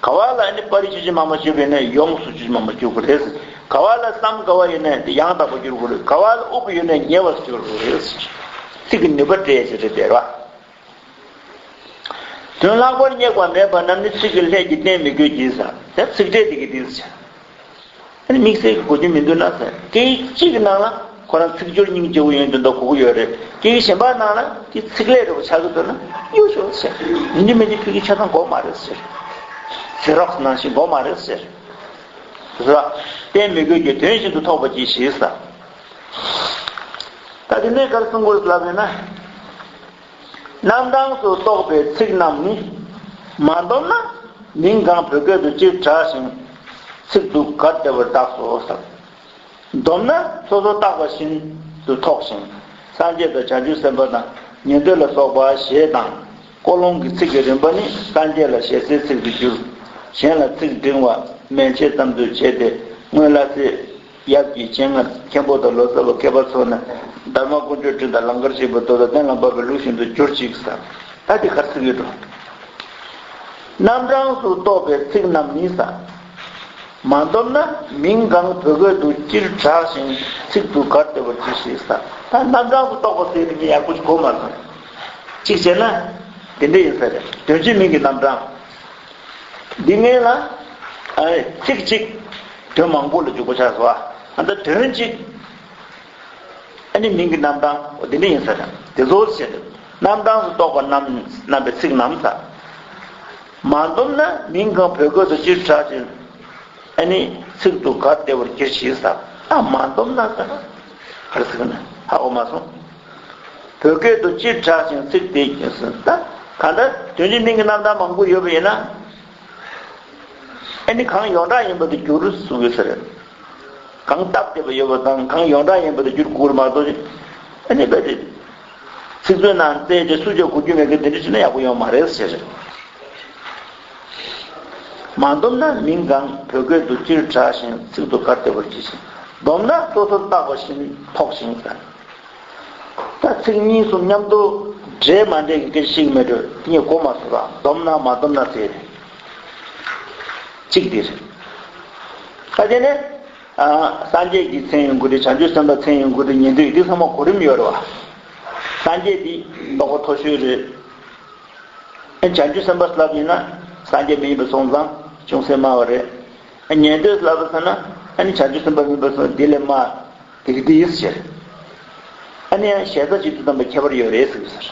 ག་བ་ལ་ཨ་ནི་པར་རིས་ཆུ་ཆུ་མང་མང་བསྒྱུར་བ་ཡིན་ན་ཡོངས་སུ་ཆུ་ཆུ་མང་མང་བསྒྱུར་དགོས་རེད། ག་བ་ལ་སམ་ག་བ་ཡོད་ན་དེ་ཡང་དག་པ་བསྒྱུར་དགོས་རེད། ག་བ་ལ་ཨུབ་ཡོད་ན་ཉེ་བར་བསྒྱུར་དགོས་རེད་ཟེར། ཚིག་གི་ནུས་པ་སྤྲད་ཟེར་རེད་དེ་ར། དོན་ལྷག་པར་རྙེད་པ་མེད་པ་རྣམས་ནི་ཚིག་གི་ལྷད་ཀྱིས་བརྟན་མི་དགོས་ཀྱི་ཟེར། དེ་ཚིག་ཕྲད་དེ་གི་དེ་ཟེར། ཨ་ནི་དམིགས་བསལ་གྱི་གོ་རྒྱུ་མི་འདུག་ན་ཟེར། སྐད་ཡིག་གཅིག་གི་ནང་ལ་ཁོ་རང་ཚིག་སྦྱོར་སྙིང་རྗེ་བོ་ཡོང་དོན་དག་གོ་གི་ཡོད་རེད། སྐད་ཡིག་གཞན་པ་ནང་ལ་དེ་ཚིག་ལྷད་རེ་བ་ཆགས་ཀྱི་འདུག་ན་གཡུག་ཤོག་ཟེར། ཡིན་གཅིག་མིན་གཅིག་ཕ་གི་ཆ་ཚང་དགོས་མ་རེད་ཟེར། ཟེར་རོགས་ནང་བཞིན་དགོས་མ་རེད་ཟེར། ཟེར་བ། བརྟན་མི་དགོས་ཀྱི་དོན་བཞིན་དུ་ཐོགས་པ་གྱིས་ཤིག་ཟེར། ད་དེ་ནས་ག་རེ་གསུང་དགོས་ལབ་ཡོད་ན། རྣམ་གྲངས་སུ་གཏོགས་པའི་ཚིག་རྣམས་ནི། མ་འདོམས་ན་མིང་གང་བོད་སྐད་དུ་སྤྱིར་གྲགས་ཤིང་ཚིག་ཏུ་གར་བདེ་བར་བཏགས་སོ་ཟེར། འདོམས་ན་སོ་སོར་བཏགས་པ་བཞིན་དུ་ཐོགས་ཤིང་། སངས་རྒྱས་དང་བྱང་ཆུབ་སེམས་དཔའ་དང་ཉན་ཐོས་ལ་སོགས་པ་ཞེས་དང་། ཀོ་ལོང་གི་ཚིག་གི་རིམ་པ་ནི་སངས་རྒྱས་ལ་ཞེ་སའི་ཚིག་ཏུ་བསྒྱུར། གཞན་ལ་ཚིག་འབྲིང་བ་མན་ཆད་ཙམ་དུ་བྱས་ཏེ་སྔོན་ལ་སྲས། ཡབ་ཀྱི་སྤྱན་སྔར་མཁན་པོ་དང་ལོ་ཙཱ་བ་མཁས་པ་ཚོ་ནི་དྷརྨ་དཀོན་མཆོག་སྤྲིན་དང་ལང་ཀར་གཤེགས་པ་མདོ་དང་གཏན་ལ་ཕབ་པའི་ལུགས་བཞིན་དུ་གྱུར་ཅིག་ཟེར། ད་འདི་ག་རེ་ཟེར་གྱི་འདུག་རྣམ་གྲངས་སུ་གཏོགས་པའི་ཚིག་རྣམས་ནི་ཟེར། མ་འདོམས་ན་མིང་གང་བོད་སྐད་དུ་སྤྱིར་གྲགས་ཤིང་ཚིག་ཏུ་གར་བདེ་བར་གྱིས་ཤིག་ཟེར། ད་རྣམ་གྲངས་སུ་གཏོགས་པ་ཟེར་ནས་ངས་ཡག་པོ་ཞིག་གོ་མ་སོང་། གཅིག་བྱས་ན་འདི་འདྲ་ཡིན་ས་རེད། དོན་གཅིག་མིང་གི་རྣམ་གྲངས། འདི་སྔོན་ལ། ཨ། ཚིག་གཅིག་དོན་མང་པོ་ལ་འཇུག་པ་ཆགས་སོ། ཨ། ད་དོན་གཅིག་ཨ་ནི་མིང་གི་རྣམ་གྲངས་འོ་འདི་འདྲ་ཡིན་ས་རེད། དེ་ཚོ་བྱས་ཏེ་རྣམ་གྲངས་སུ་གཏོགས་པ་རྣམས་རྣམ་པའི་ཚིག་རྣམས་ཟེར། མ་འདོམས་ན་མིང་གང་བོད་སྐད་དུ་སྤྱིར་གྲགས་ཤིང་། ཨ་ནི་ཚིག་ཏུ་གར་བདེ་བར་གྱིས་ཤིག་ཟེར། ད་མ་འདོམས་ན་ཟེར་ན་ག་རེ་ཟེར་ན་ཧ་གོ་མ་སོང་། བོད་སྐད་དུ་སྤྱིར་གྲགས་ཤིང་ཚིག་དེ་ཟེར། ད་གང་ལྟར་དོན་གཅིག་མིང་གི་རྣམ་གྲངས་མང་པོ་ཡོད་པ་ཡིན་ན། ཨ་ནི་གང་ཡོངས་གྲགས་ཡིན་པ་དེ་བསྒྱུར་གསུངས་ཡོད་ས་རེད། གང་སྟབས་བདེ་བ་ཡོད་པ་དང་གང་ཡོངས་གྲགས་ཡིན་པ་དེ་བསྒྱུར་དགོས་མ་གཏོགས། ཨ་ནི་རྦད་དེ། ཚིག་མཛོད་ནང་བཙལ་ཏེ་སུ་ཅག་གོ་རྒྱུ་མེད་མཁན་དེ་འདྲ་བྱས་ན་ཡག་པོ་ཡོང་མ་རེད་ཟེར། མ་འདོམས་ན་མིང་གང་བོད་སྐད་དུ་སྤྱིར་གྲགས་ཤིང་ཚིག་ཏུ་གར་བདེ་བར་གྱིས་ཤིག་འདོམས་ན་སོ་སོར་བཏགས་པ་བཞིན་ཐོགས་ཤིང་ཟེར། ད་ཚིག་གཉིས་གསུམ་མཉམ་དུ་འདྲེས་མ་འདྲེས་ཀྱི་སྐད་ཆ་ཤིག་མེད་འགྲོ་དེ་ངས་གོ་མ་སོང་ར། འདོམས་ན་མ་འདོམས་ན་ཟེར། གཅིག་དེ་རེད། ད་དེ་ནས། ཨ། སངས་རྒྱས་ཀྱི་མཚན་ཡིན་དགོས་རེད། བྱང་ཆུབ་སེམས་དཔའི་མཚན་ཡིན་དགོས་རེད། ཉན་ཐོས་ཀྱི་འདི་ཚང་མ་གོ་རིམ་ཡོད་རེད་བ། སངས་རྒྱས་འདི་རྟོགས་པ་མཐོ་ཤོས་རེད། ཨ། བྱང་ཆུབ་སེམས་དཔའ་ལབ་ཡིན་ན་སངས་རྒྱས་མ་ཡིན་པ་སོང་ཙང་ཅུང་ཟད་དམའ་བ་རེད། ཨ། ཉན་ཐོས་ལབ་པ་ཟེར་ན་ཨ་ནི་བྱང་ཆུབ་སེམས་དཔའ་མིན་པ་སོང་འདི་ལས་དམའ། དེ་གི་དེ་ཡིས་ཟེར། ཨ་ནི་ཡང་ཞེ་ས་གཅིག་ཏུ་བསྡམས་པའི་ཁྱད་པར་ཡོད་རེད་ཟེར་གི་ཟེར།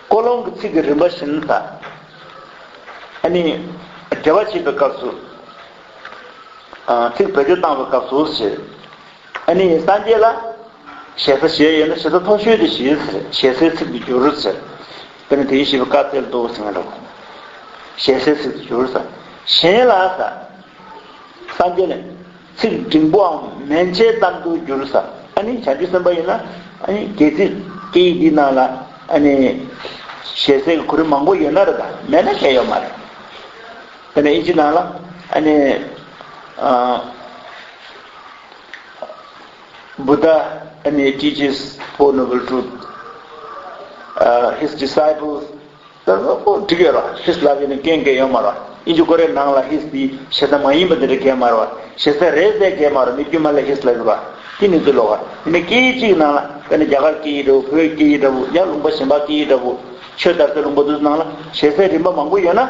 ཀོ་ལོང་གི་ཚིག་གི་རིམ་པ་བཞིན་དུ། ཨ་ནི། འགྲེལ་པ་བྱེད་པའི་སྐབས་སུ། ཨ། ཚིག་བེད་སྤྱོད་བཏང་བའི་སྐབས་སུ་ཟེར། ཨ་ནི་སངས་རྒྱས་ལ། ཞེ་ས་ཞེས་ཡོད་ན་ཞེ་ས་མཐོ་ཤོས་དེ་ཞེས་ཟེར། ཞེ་སའི་ཚིག་ཏུ་འགྱུར་ཟེར། དཔེར་ན་དེ་བཞིན་གཤེགས་པ་བཀའ་སྩལ་ཏོ་ཟེར་ན་འགྲོ། ཞེ་སའི་ཚིག་ཏུ་འགྱུར་ཟེར། གཞན་ལ་ཟེར། སངས་རྒྱས་ནས་ཚིག་འབྲིང་པོའམ་མན་ཆད་ཙམ་དུ་འགྱུར་ཟེར། ཨ་ནི་བྱང་ཆུབ་སེམས་དཔའ་ཡིན་ན། ཨ་ནི་སྒལ་ཚིགས་སྐད་ཡིག་འདིའི་ནང་ལ། ཨ་ནི་ཞེ་སའི་གོ་རིམ་མང་པོ་ཡོད་ན་རེད། ད་མེད་ན་གལ་ཡོད་མ་རེད། དེ་ནས་དབྱིན་ཇི་ནང་ལ། ཨ་ནི། ཨ། Buddha, and he teaches Four Noble Truth. Uh, his disciples, ད་ཁོ་འགྲིག་ཡོད་ར། His ལབ་ཡོད་ན་སྐྱོན་གང་ཡོད་མ་ར། དབྱིན་ཇི་ཁོ་རའི་ནང་ལ་His དེ་ཞེ་ས་མ་ཡིན་པ་དེ་འདྲ་གང་ཡོད་མ་ར། ཞེ་ས་རེད་ཟེར་གང་ཡོད་མ་ར། མི་དཀྱུས་མ་ལ་His ལབ་ཡོད་ར། དེ་ནི་ཚུར་ལོག་ག་དེ་ནི་སྐད་ཡིག་གཅིག་ནང་ལ། དཔེར་ན་རྒྱ་གར་སྐད་ཡིག་འདྲ་བོ། བོད་སྐད་ཡིག་འདྲ་བོ། ཡང་ལུང་པ་གཞན་པ་སྐད་ཡིག་འདྲ་བོ། ཆོས་དར་སའི་ལུང་པ་དེ་ཚོ་ནང་ལ་ཞེ་སའི་རིམ་པ་མང་པོ་ཡོད་ན།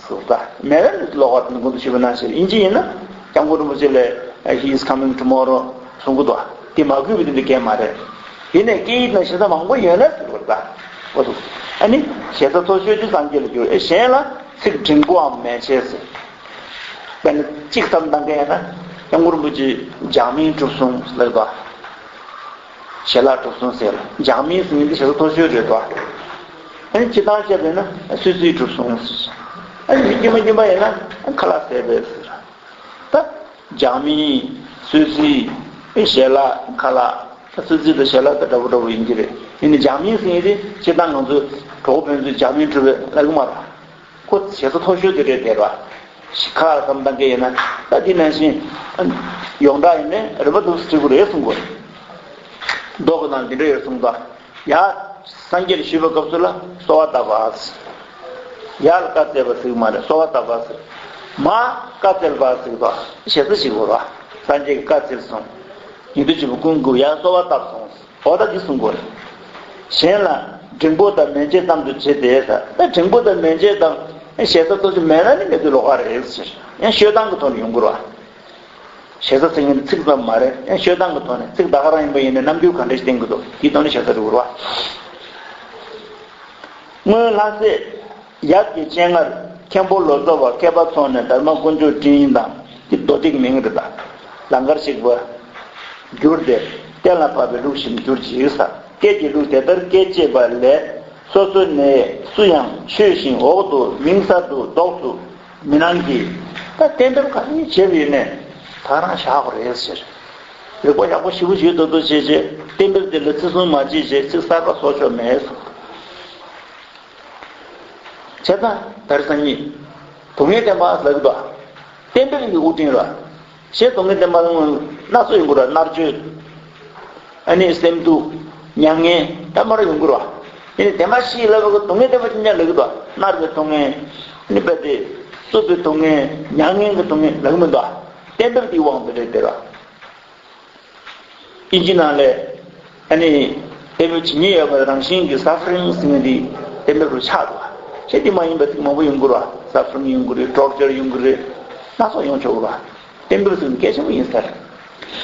སོ་ད་མེད་ན་ནི་ལོག་པར་ནི་ཀུན་ཏུ་ཞུས་པ་ནང་བཞིན། དབྱིན་ཇི་ཡིན་ན་སྐྱབས་མགོན་རིན་པོ་ཆེ་ལས། He is coming tomorrow གསུང་གི་འདུག་དེ་མ་གུས་པའི་དེ་འདྲ་གང་ཡང་མ་རེད། ཡིན་ནའི་སྐད་ཡིག་ནང་ཞེ་ས་མང་པོ་ཡོད་ན་ཟེར་བ་ད། འོ་དུ། ཨ་ནི་ཞེ་ས་མཐོ་ཤོས་དེ་སངས་རྒྱས་ལ་འགྱུར། ཨེ། གཞན་ལ་ཚིག་འབྲིང་པོའམ་མན་ཆད་ཟེར། དཔེར་ན་གཅིག་བསམ་བཏང་མཁན་ཡིན་ན། སྐྱབས་མགོན་རིན་པོ་ཆེ་འཇག་མིང་གྲུབ་སོང་ལབ་པ། ཞལ་ལག་གྲུབ་སོང་ཟེར་ལ། འཇག་མིང་ཟེར་མཁན་དེ་ཞེ་ས་མཐོ་ཤོས་རེད་དོ། ཨ་ནི་སྤྱིར་བཏང་བྱས་པས་ན་གསོལ་ཚིགས་གྲུབ་སོང་ཟེར། ཨ་ནི་མི་དཀྱུས་མ་དཀྱུས་མ་ཡིན་ན་ཁ་ལག་ཟས་པས་ཟེར། ད་འཇག་མིང་། གསོལ་ཚིགས། ཨེ། ཞལ་ལག་ཁ་ལག་ད་གསོལ་ཚིགས་དང་ཞལ་ལག་དང་འདྲ་པོ་འདྲ་པོ་ཡིན་གྱི་རེད། ཡིན་ནའི་འཇག་མིང་ཟེར་མཁན་དེ་སྤྱིར་བཏང་ང་ཚོ་གྲོགས་པོ་ཕན་ཚུན་འཇག་མིང་གྲུབ་པས་ལབ་ཀྱི་མ་རེད། ཁོ་ཞེ་ས་མཐོ་ཤོས་དེ་རེད་དེ་ར། ཤི་ཁ་བསམ་བཏང་མཁན་ཡིན་ན། ད་འདི་ནང་བཞིན་ཡོངས་གྲགས་ཡིན་ནའི་རིམ་པ་འདུག་སེ་བྲིས་དགོས་རེད་གསུང་གི་ཡོད། མདོ་གི་ནང་འདི་འདྲ་ཡོད་གསུངས་ད། ཡ། སངས་རྒྱས་ལ་ཞུས་པའི་སྐབས་སུ་ལ་གསོལ་བ་བཏབ་པ་ཟེར། ཡ་ལ་བཀའ་སྩལ་པ་ཟེར་གྱི་མ་རེད། གསོལ་བ་བཏབ་པ་ཟེར། མ་བཀའ་སྩལ་པ་ཟེར་གྱི་འདུག་ཞེ་ས་ཞིག་དགོས་ར། སངས་རྒྱས་ཀྱིས་བཀའ་སྩལ་སོང་། ཉན་ཐོས་ཆེན་པོ་ཀུན་གྱིས་ཡར་གསོལ་བ་བཏབ་སོང་། འོ་ད་འདི་གསུང་དགོས་རེད། གཞན་ལ་འབྲིང་པོ་དང་མན་ཆད་ཙམ་དུ་བྱེད་དེ་ཟེར། ད་འབྲིང་པོ་དང་མན་ཆད་དང་ཞེ་ས་མཐོ་ཤོས་མེད་ན་ནི་མེད་དུ་ལོག་ག་རེད་ཟེར། ཡང་ཤོད་སྟངས་ཀྱི་ཐོག་ནས་ཡོང་དགོས་རེད་བ། ཞེ་ས་ཟེར་མཁན་ཚིག་ཙམ་མ་རེད། ཡང་ཤོད་སྟངས་ཀྱི་ཐོག་ནས། ཚིག་ད་ག་རང་ཡིན་པ་ཡིན་ནའི་རྣམ་འགྱུར་ག་འདྲ་ཞིག་བསྟན་གྱི་འདུག་དེའི་ཐོག་ནས་ཞེ་ས་འགྲོ་དགོས་རེད་བ། སྔོན་ལྷ་སྲས་ཡབ་ཀྱི་སྤྱན་སྔར་མཁན་པོ་ལོ་ཙཱ་བ་མཁས་པ་ཚོགས་ནས་དྷརྨ་དཀོན་མཆོག་སྤྲིན་དང་། འདི་མདོ་སྡེ་གི་མིང་རེད་ད། ལང་ཀར་གཤེགས་པ་བསྒྱུར་ཏེ་གཏན་ལ་ཕབ་པའི་ལུགས་བཞིན་གྱུར་ཅིག་ཟེར། སྐད་ཀྱི་ལུགས་དེ་ལྟར་སྐད་ཅེས་པ་ལས། སོ་སོ་ནས་སུ་ཡང་ཆོས་བཞིན་འོག་ཏུ་མིང་གསར་དུ་འདོགས་སུ་མི་གནང་གི། ད་གཏན་འབེབས་ག་ནས་བྱས་པ་ཡིན་ནའི་ད་རང་བཞག་དགོས་རེད་ཟེར། རིག་པ་ཡག་པོ་ཞེ་པོ་ཞིག་ཏོག་ཏོག་བྱས་བྱས། གཏན་འབེབས་དེ་ལ་བརྩི་སྲུང་མ་བྱས་བྱས་ཚིག་གསར་པ་བཟོ་ཆོག་མེད་གསུངས། བྱས་ཙང་དེ་རིང་སང་ཉིན་སྡུག་བསྔལ་བདེན་པ་ལབ་ཀྱི་འདུག་གཏན་འབེབས་ཀྱི་དབུ་འདྲེན་རེད། གཞན་སྡུག་བསྔལ་བདེན་པ་སྣ་ཚོགས་ཡོང་གི་རེད། མནར་གཅོད། ཨ་ནི་སེམས་སྡུག་མྱ་ངན་ད་མར་ཡོང་གི་རེད། ཨ་ནི་བདེན་པ་བཞི་ལབ་པ་གི་སྡུག་བསྔལ་བདེན་པ་ཅི་ཉག་ལབ་ཀྱི་འདུག་མནར་བའི་སྡུག་བསྔལ། ཨ་ནི་རྦད་དེ་རྩུབ་པའི་སྡུག་བསྔལ། མྱ་ངན་གྱི་སྡུག་བསྔལ་ལབ་ཀྱི་མི་འདུག་གཏན་འབེབས་དེའི་དབང་དུ་རེད་དེ་ར། དབྱིན་ཇི་ནང་ལས། ཨ་ནི། དེ་བས་ཇི་སྙེད་ཡོད་པའི་རང་བཞིན་གྱི་སབ་ཕ་རིང་ཟེར་མཁན་དེ་གཏན་འབེབས་རུ་ཆགས་འདུག་ཁྱེད་དེ་མ་ཡིན་པ་ཚིག་མང་པོ་ཡོང་གི་རེད་བ། སབ་ཕ་རིང་ཡོང་གི་རེད། ཊོར་ཅར་ཡོང་གི་རེད། སྣ་ཚོགས་ཡོང་ཆོག་གི་རེད་བ། གཏན་འབེབས་ཟེར་མཁན་གལ་ཆེན་པོ་ཡིན་ས་རེད།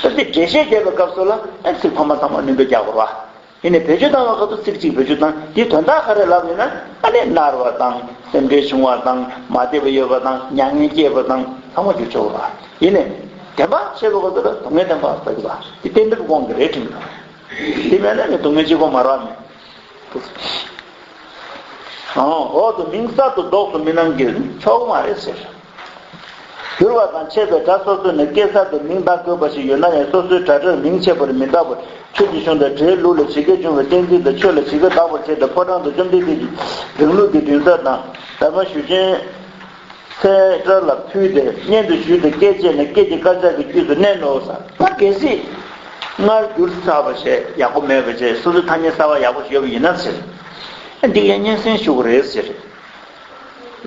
ད་དེ་འགྲེལ་བཤད་རྒྱག་པའི་སྐབས་སུ་ལ་ཨ་ཚིག་ཕ་མ་ཚང་མ་སྣོན་པ་རྒྱག་དགོས་རེད་བ། ཡིན་ནའི་བེད་སྤྱོད་བཏང་བའི་སྐབས་སུ་ཚིག་གཅིག་བེད་སྤྱོད་བཏང་། དེའི་དོན་དག་ག་རེ་ལབ་ཡོད་ན། ཨ་ནི་མནར་བ་དང་། སེམས་ཁྲལ་བྱུང་བ་དང་། མ་བདེ་བ་ཡོད་པ་དང་། མྱ་ངན་སྐྱེས་པ་དང་ཚང་མ་བརྗོད་ཆོག་གི་རེད་བ། ཡིན་ནའི་བདེན་པ་བཤད་པའི་སྐབས་སུ་ལ་སྡུག་བསྔལ་བདེན་པ་ཟེར་གི་རེད་བ། དེ་གཏན་འབེབས་དབང་གིས་རེད་དྲན་གི་རེད། དེ་མེད་ན་ནི་སྡུག་བསྔལ་གཅིག་པོ་མ་རག་མེད། འོག་ཏུ་མིང་གསར་དུ་འདོགས་སུ་མི་གནང་གི། ཆོག་གི་མ་རེད་ཟེར། བསྒྱུར་བ་དང་ཆད་པའི་སྒྲ་སོ་སོ་ནས་སྐད་གསར་དུ་མིང་བཏགས་དགོས་པ་ཞིག་ཡོད་ན་ཡང་། སོ་སོའི་སྒྲ་སྒྲར་མིང་ཆད་པར་མི་བཏགས་པར། ཆོས་ཀྱི་གཞུང་དང་འགྲེལ་ལུགས་ལ་ཇི་སྐད་འབྱུང་བའི་གཏན་ཚིགས་དང་། ཆོས་ལ་ཇི་སྐད་གདགས་པར་བྱེད་དང་། ཕོ་བྲང་དུ་བཅོམ་ལྡན་འདས་ཀྱི་རིང་ལུགས་ཀྱི་འདུན་སར་དང་། དྷརྨ་ཞུ་ཆེན་ཚེ་བཀྲ་ལ་ཕུལ་ཏེ་སྙན་དུ་ཞུས་ཏེ་སྐད་བཅད་ནས། སྐད་ཀྱི་དཀར་ཆག་གི་དཀྱུས་སུ་མནན་ནོ་ཟེར། ད་གལ་སྲིད་སྔར་བསྒྱུར་ཚར་བ་བྱས། ཡག་པོ་མེད་པ་བྱས། སོ་སོའི་ཐ་སྙད་གསར་པ་ཡག་པོ་ཞིག་ཡོད་པ་ཡིན་ན་ཟེར། ཨ། འདི་ཡང་སྙན་སེང་ཞུ་དགོས་རེད་ཟེར།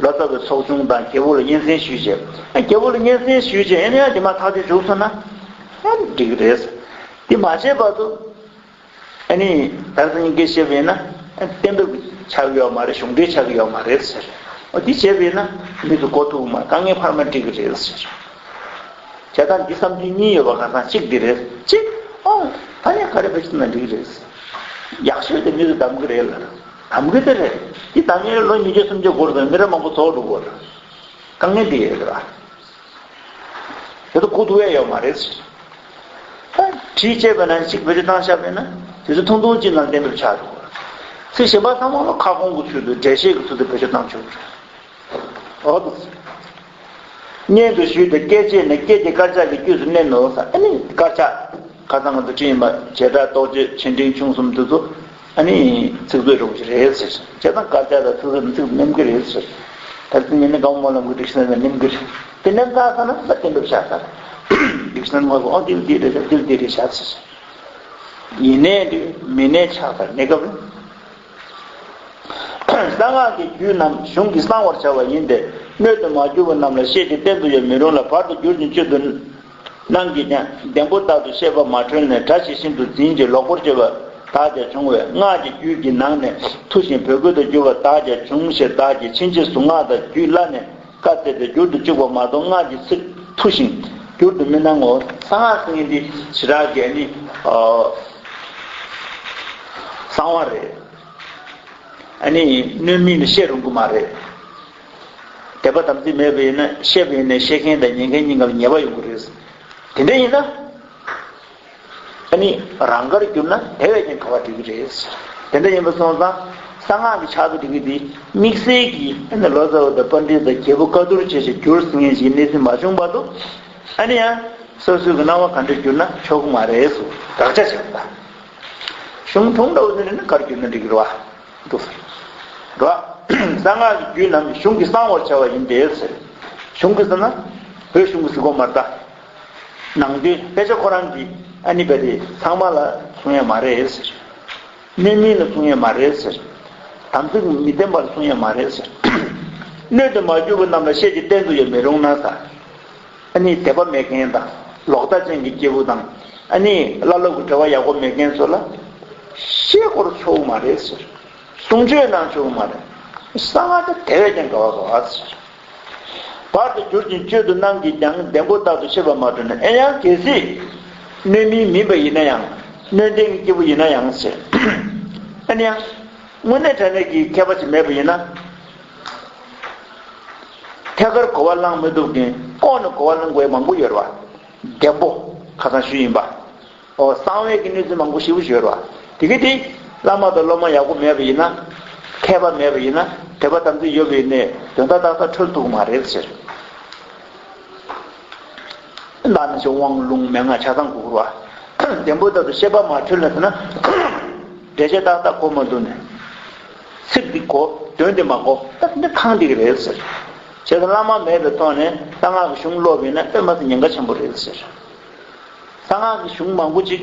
ལོ་ཙཱ་བའི་ཚོགས་ཆུང་དང་རྒྱལ་པོ་ལ་སྙན་སེང་ཞུས་བྱས། ཨ། རྒྱལ་པོ་ལ་སྙན་སེང་ཞུས་བྱས། ཨ་ནི་ཡང་དེ་མ་ཐག་གཅོད་བྱུང་སོང་ན་ཡང་འགྲིག་གི་རེད། དེ་མ་བྱས་བར་དུ། ཨ་ནི་ད་ལྟ་སྙིང་གི་བཤད་པ་ཡིན་ན། ཨ། གཏན་འབེབས་ཆགས་ཀྱི་ཡོད་མ་རེད། གཞུང་འབྲེལ་ཆགས་ཀྱི་ཡོད་མ་རེད་ཟེར། འོ་དེ་བྱས་པ་ཡིན་ན་མི་ཚོ་མགོ་ཐུག་མ། དཀའ་ངལ་འཕར་མ་འགྲིག་གི་རེད་ཟེར། བྱས་ཙང་འདི་བསམ་ཚུལ་གཉིས་ཡོད་པ་ག་ཚང་གཅིག་འདི་རེད། གཅིག་ཨོ། ད་ཡང་ག་རེ་བེད་སྤྱོད་ན་འགྲིག་གི་རེད། ཡག་ཤོས་དེ་མི་ཚོ་གདམ་གི་རེད་ལ། དམ་གི་དེ་རེད། དེ་དམ་ངེས་ལོ་ཉིས་བརྒྱ་སུམ་ཅུ་འགོར་དང་མི་རབས་མང་པོ་རྫོགས་འགྲོ་གི་རེད། དཀའ་ངལ་འདི་ཡོད་རེད། དེ་ཚོ་ཁུག་ཐུབ་ཡ་ཡོད་མ་རེད། ད་བྲིས་བྱས་པ་ན་གཅིག་བེད་སྤྱོད་བཏང་བཞག་པས་ན་དེ་ཚོ་ཐུང་ཐུང་གཅིག་ནང་གཏན་འབེབས་ཆགས་འགྲོ་གི་རེད། ཚིག་གཞན་པ་ཚང་མ་ལ་ཁ་སྐོང་གི་ཚུལ་དུ་འགྲེལ་བཤད་ཀྱི་ཚུལ་དུ་བེད་སྤྱོད་བཏང་ཆོག་གི་རེད། འོ་དེ་ཚོ། སྙན་དུ་ཞུས་ཏེ་སྐད་ཆས་ནི་སྐད་ཀྱི་དཀར་ཆག་གི་དཀྱུས་སུ་གནས་ནོ་ཟེར། ཨ་ནི་དཀར་ཆག་ཁ་སང་ང་ཚོ་བྲིས་ཡིན་པ་བྱེ་བྲག་རྟོགས་བརྗོད་ཆེ་འབྲིང་ཆུང་གསུམ་དེ་ཚོ་ཨ་ནི་ཚིག་མཛོད་རུ་ཞིག་རེད་ཟེར། བྱས་ཙང་དཀར་ཆག་དང་ཚིག་མཛོད་ནི་ཚིག་མཉམ་གི་རེད་ཟེར། ད་ལྟ་ཉིན་ནི་སྒམ་པོ་སྨོན་ལམ་གྱི་ཌིག་ཤ་ནེ་རི་མཉམ་གི་རེད། དེ་མཉམ་ཚར་ས་ན་ད་གཏན་འབེབས་བཞག་ཚར། ཌིག་ཤ་ནེ་རི་དངོས་པོ་ཨོ་འདི་འདི་རེད་ཟེར་འདི་འདི་རེད་བཞག་ཟེར། ཡིན་ནའི་འདི་མིན་ནའི་ཆགས་ཚར་གནས་སྐབས་ལ། གསང་སྔགས་ཀྱི་རྒྱུད་རྣམས་གཞུང་གིས་གསང་བར་བྱ་བ་ཡིན་ཏེ། སྣོད་དུ་མ་གྱུར་པ་རྣམས་ལ་བཤད་ཅིང་བསྟན་དུ་ཡང་མི་རུང་ལ། བར་དུ་བསྒྱུར་ཅིང་བཅོས་ཏེ་སྣང་གིས་ཀྱང་། ལྡེམ་པོ་ལྟར་དུ་བཤད་པ་མ་འཕྲོལ་ནས། སྒྲ་ཇི་བཞིན་དུ་འཛིན་ཅིང་ལོག་པར་བརྗོད་པ་དག་ཀྱང་བྱུང་བས། སྔགས་ཀྱི་རྒྱུད་ཀྱི་ནང་ནས་ཐུ་ཞིང་བོད་སྐད་དུ་བསྒྱུར་བ་དག་ཀྱང་བྱུང་ཞེས་བདག་གིས་ཕྱིན་ཆད་གཟུངས་སྔགས་དང་རྒྱུད་བླ་ནས་བཀའ་སྩལ་ཏེ་བསྒྱུར་དུ་བཅུག་པ་མ་གཏོགས་སྔགས་ཀྱི་ཚིག་ཐུ་ཞིང་བསྒྱུར་དུ་མི་སྣང་ངོ་། གསང་སྔགས་ཟེར་མཁན་འདི་ཞེ་དྲག་གི་ནི་གསང་བ་རེད། ཨ་ནི་སྣོད་མིན་ལ་བཤད་རུང་གི་མ་རེད། དད་པ་དམ་ཚིག་མེད་པ་ཡིན་ན་བཤད་པ་ཡིན་ན་བཤད་མཁན་དང་ཉན་མཁན་གཉིས་ཀ་ལ་ཉེས་པ་ཡོང་གི་རེད། དེ་འདྲ་ཡིན་ན་ཨ་ནི་རང་དགར་གྱུར་ན་དེ་བས་ཀྱང་ག་བ་འགྲིག་གི་རེད། དེ་འདྲ་ཡིན་པ་སོང་ཙང་གསང་སྔགས་ཀྱི་ཕྱག་ཏུ་འགྲིག་གི་དེ་དམིགས་བསལ་གྱི་ཨ་ནི་ལོ་ཙཱ་བ་དང་པཎྜི་ཏ་དང་རྒྱལ་པོ་བཀའ་བསྡུར་བྱས་ཤིང་བསྒྱུར་ཟིན་མཁན་ཞིག་གནས་ཚུལ་མ་བྱུང་བར་དུ་ཨ་ནི་ཡང་སོ་སོའི་གི་སྣང་བ་ག་འདྲ་གྱུར་ན་ཆོག་གི་མ་རེད་སོ་དགག་བྱ་བྱས་པ་དང་། གཞུང་དྲུང་འདྲ་བོ་ཟེར་ནས་ནི་གར་གྱུར་ན་འགྲིག་གི་རེད་བ། འདུག་ཟེར། རེད་བ། གསང་སྔགས་ཀྱི་རྒྱུད་རྣམས་གཞུང་གིས་གསང་བར་བྱ་བ་ཡིན་ཏེ་ཟེར། གཞུང་གིས་ཟེར་ན་བོད་གཞུང་གིས་ཟེར་གོ་མ་རེད་ད། ནང་དོན་དཔེ་ཆ་ཁོ་རང་གི་ཨ་ནི་བ་དེ་ཚང་མ་ལ་གསུང་ཡ་མ་རེད་ཟེར། སྣོད་མིན་ལ་གསུང་ཡ་མ་རེད་ཟེར། དམ་ཚིག་མི་ལྡན་པ་ལ་གསུང་ཡ་མ་རེད་ཟེར། སྣོད་དུ་མ་གྱུར་པ་རྣམས་ལ་བཤད་ཅིང་བསྟན་དུ་ཡང་མི་རུང་ན་ཟེར། ཨ་ནི་དད་པ་མེད་མཁན་དང་ལོག་ལྟ་ཅན་གྱི་སྐྱེས་བུ་དང་ཨ་ནི་བླ་སློབ་ཀྱི་འབྲེལ་བ་ཡག་པོ་མེད་མཁན་ཚོ་ལ་བཤད་སྐོར་ཆོག་གི་མ་རེད་ཟེར། གསུང་ཆོས་གནང་ཆོག་གི་མ་རེད། གསང་སྔགས་དེ་དེ་བས་ཀྱང་དགའ་བ་དགའ་བ་ཟེར། བར་དུ་བསྒྱུར་ཅིང་བཅོས་ཏེ་སྣང་གིས་ཀྱང་ལྡེམ་པོ་ལྟར་དུ་བཤད་པ་མ་གྲུབ་ན། ཨེ་ཡང་གལ་སྲིད་སྣོད་མིན་མིན་པ་ཡིན་ན་ཡང་སྣོད་ལྡན་གྱི་སྐྱེས་བུ་ཡིན་ན་ཡང་ཟེར། ཨ་ནི་ཡང་དངོས་གནས་དྲང་གནས་ཀྱི་མཁས་པ་ཞིག་མེད་པ་ཡིན་ན། ཐད་ཀར་གོ་བ་བླང་མི་ཐུབ་མཁན་ལྐོག་ནས་གོ་བ་བླང་དགོས་མང་པོ་ཡོད་རེད་བ། ལྡེམ་པོ་ཁ་སང་ཞུས་ཡིན་པ། ཨོ་གསང་བའི་གི་གནས་ཚུལ་མང་པོ་ཞེ་པོ་ཞིག་ཡོད་རེད་བ། དེ་གི་དེ་བླ་མ་དང་སློབ་མ་ཡག་པོ་མེད་པ་ཡིན་ན། མཁས་པ་མེད་པ་ཡིན་ན་དད་པ་དམ་ཚིག་ཡོད་པ་ཡིན་ནའི་དོན་དག་ཏག་ཏག་འཕྲོད་ཐུབ་ཀྱི་མ་རེད་ཟེར། ད་ནི་ཅིག་དབང་ལུང་མན་ངག་ཆ་ཚང་དགོས་རེད་བ། ལྡེམ་པོ་ལྟར་དུ་བཤད་པ་མ་འཕྲོད་ལ་ཟེར་ན། འགྲེལ་བཤད་ཏག་ཏག་གོ་མ་འདུག་ནས། ཚིག་འདི་གོ་དོན་འདི་མ་གོ་ད་འདི་ཁང་འདི་གི་རེད་ཟེར། བྱས་ཙང་བླ་མ་མེད་པའི་ཐོག་ནས་གསང་སྔགས་ཀྱི་གཞུང་ཀློག་པ་ཡིན་ན་དཔེ་མ་སྲིད་ཉེན་ཁ་ཆེན་པོ་རེད་ཟེར། གསང་སྔགས་ཀྱི་གཞུང་མང་པོ་ཅིག་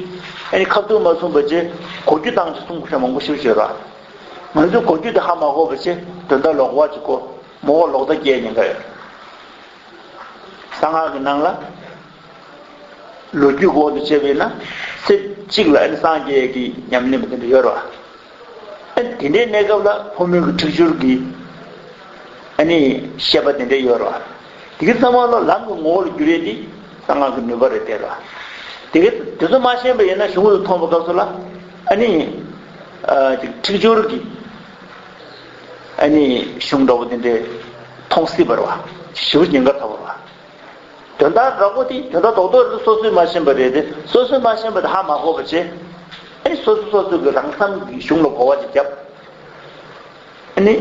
ཨ་ནི་ཁ་ཐུག་མ་གསུངས་པ་བྱས་གོ་རྒྱུ་བཏང་ཅིག་གསུང་དགོས་ཤ་མང་པོ་ཞིག་ཡོད་ར། ང་ཚོས་གོ་རྒྱུ་དེ་ཧ་མ་གོ་བ་བྱས་དོན་དག་ལོག་པ་ཅིག་གོ་མ་གོ་ལོག་ལྟ་སྐྱེ་ཉེན་ཁ་ཡོད། གསང་སྔགས་ཀྱི་ནང་ལ་ལོ་རྒྱུས་འོག་ཏུ་བྱས་པས་ན་ཚེ་གཅིག་ལ་ཨ་ནི་སངས་རྒྱས་ཀྱི་ཉམས་ལེན་པ་དེ་འདྲ་ཡོད་ར། ཨ་ནི་དེ་འདྲའི་གནས་སྐབས་ལ་ཕོ་མོའི་གི་འཁྲིག་སྦྱོར་གྱི་ཨ་ནི་བཤད་པ་དེ་འདྲ་ཡོད་ར། དེ་གི་ཚང་མ་ལ་ལམ་གྱི་ངོ་བོ་ལ་འགྱུར་ཡས་དེ་གསང་སྔགས་ཀྱི་ནུས་པ་རེད་དེ་ར། དེ་གི་དེ་ཚོ་མ་ཤེས་པ་ཡིན་ན་གཞུང་དུ་མཐོང་བའི་སྐབས་སུ་ལ་ཨ་ནི་ཨ་ཅིག་འཁྲིག་སྦྱོར་གྱི་ཨ་ནི་གཞུང་འདྲ་བོ་དེ་འདྲའི་མཐོང་སྲིད་པ་རེད་བ། ཞེ་པོ་ཉེན་ཁ་ཚ་བ་རེད་བ། དོན་དག་འདྲ་པོ་དེ་དོན་དག་རྡོག་རྡོག་རེད། སོ་སོས་མ་ཤེས་པ་རེད་དེ། སོ་སོས་མ་ཤེས་པ་དེ་ཧ་མ་གོ་བ་བྱས། ཨ་ནི་སོ་སོ་སོ་སོ་གི་རང་བསམ་གྱི་གཞུང་ལ་གོ་བ་ཅིག་བརྒྱབ། ཨ་ནི་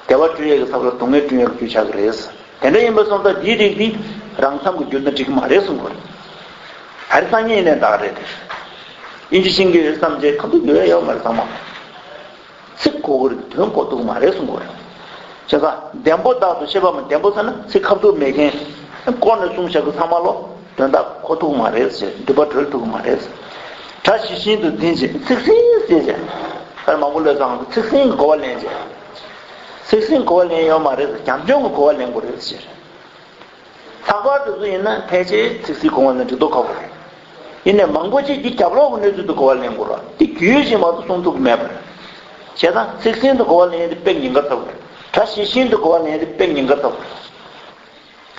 བདེ་བ་བསྐྲུན་ཡས་ཀྱི་ས་བོན་ལ་སྡུག་བསྔལ་བསྐྲུན་ཡས་ཀྱི་རྒྱུ་ཆགས་ཀྱི་རེད། དེ་འདྲ་ཡིན་པ་སོང་ཙང་འདིའི་རིགས་འདི་རང་བསམ་གྱིས་བསྒྱུར་ན་འགྲིག་གི་མ་རེད་གསུང་གི་རེད། ད་རེས་སང་ཉིན་ཡིན་ནའི་འདག་རེད་དེ། དབྱིན་ཇི་ཤེས་ཀྱི་ཡོད་བསམ་བྱས་ཁ་ཐུག་ཡོད་ཡོད་མ་རེད་ཚང་མ། ཚིག་གོ་གི་རེད། དོན་གོ་ཐུབ་ཀྱི་མ་རེད་གསུང་གི་རེད། བྱས་ཙང་ལྡེམ་པོ་ལྟར་དུ་བཤད་པ་མ་ལྡེམ་པོ་ཟེར་ན་ཚིག་ཁ་ཐུག་མེད་མཁན། ལྐོག་ནས་གསུངས་བཞག་གི་ཚང་མ་ལོ་དོན་དག་གོ་ཐུབ་ཀྱི་མ་རེད་ཟེར། འདུས་པ་གྲོལ་ཐུབ་ཀྱི་མ་རེད་ཟེར། སྒྲ་ཇི་བཞིན་དུ་འཛིན་ཅིང་ཚིག་ཟིན་ཟེར་བྱས། ད་མང་པོ་ལོས་ཙང་ཚིག་ཟིན་གྱི་གོ་བ་ལེན་བྱས། ཚིག་ཟིན་གོ་བ་ལེན་ཡོད་མ་རེད་ཟེར། རྒྱབ་ལྗོངས་ཀྱི་གོ་བ་ལེན་དགོས་རེད་ཟེར། ལྷག་པར་དུ་སུ་ཡིན་ན་ཕལ་ཆེར་ཚིག་ཟིན་གོ་བ་ལེན་འགྲིག་མདོག་ཁ་པོ་རེད། ཡིན་ནའི་མང་པོ་ཅིག་གིས་རྒྱབ་ལོགས་ཀྱི་གནས་ཚུལ་དུ་གོ་བ་ལེན་དགོས་ར། དེ་རྒྱུས་ཤིག་མ་གཏོགས་གསུང་ཐུབ་ཀྱི་མེད་པ་རེད། བྱས་ཙང་ཚིག་ཟིན་དུ་གོ་བ་ལེན་ཡས་དེ་དཔེ་ཉེན་ཁ་ཚ་པོ་རེད། སྒྲ་ཇི་བཞིན་དུ་གོ་བ་ལེན་ཡས་དེ་དཔེ་ཉེན་ཁ་ཚ་པོ་རེད།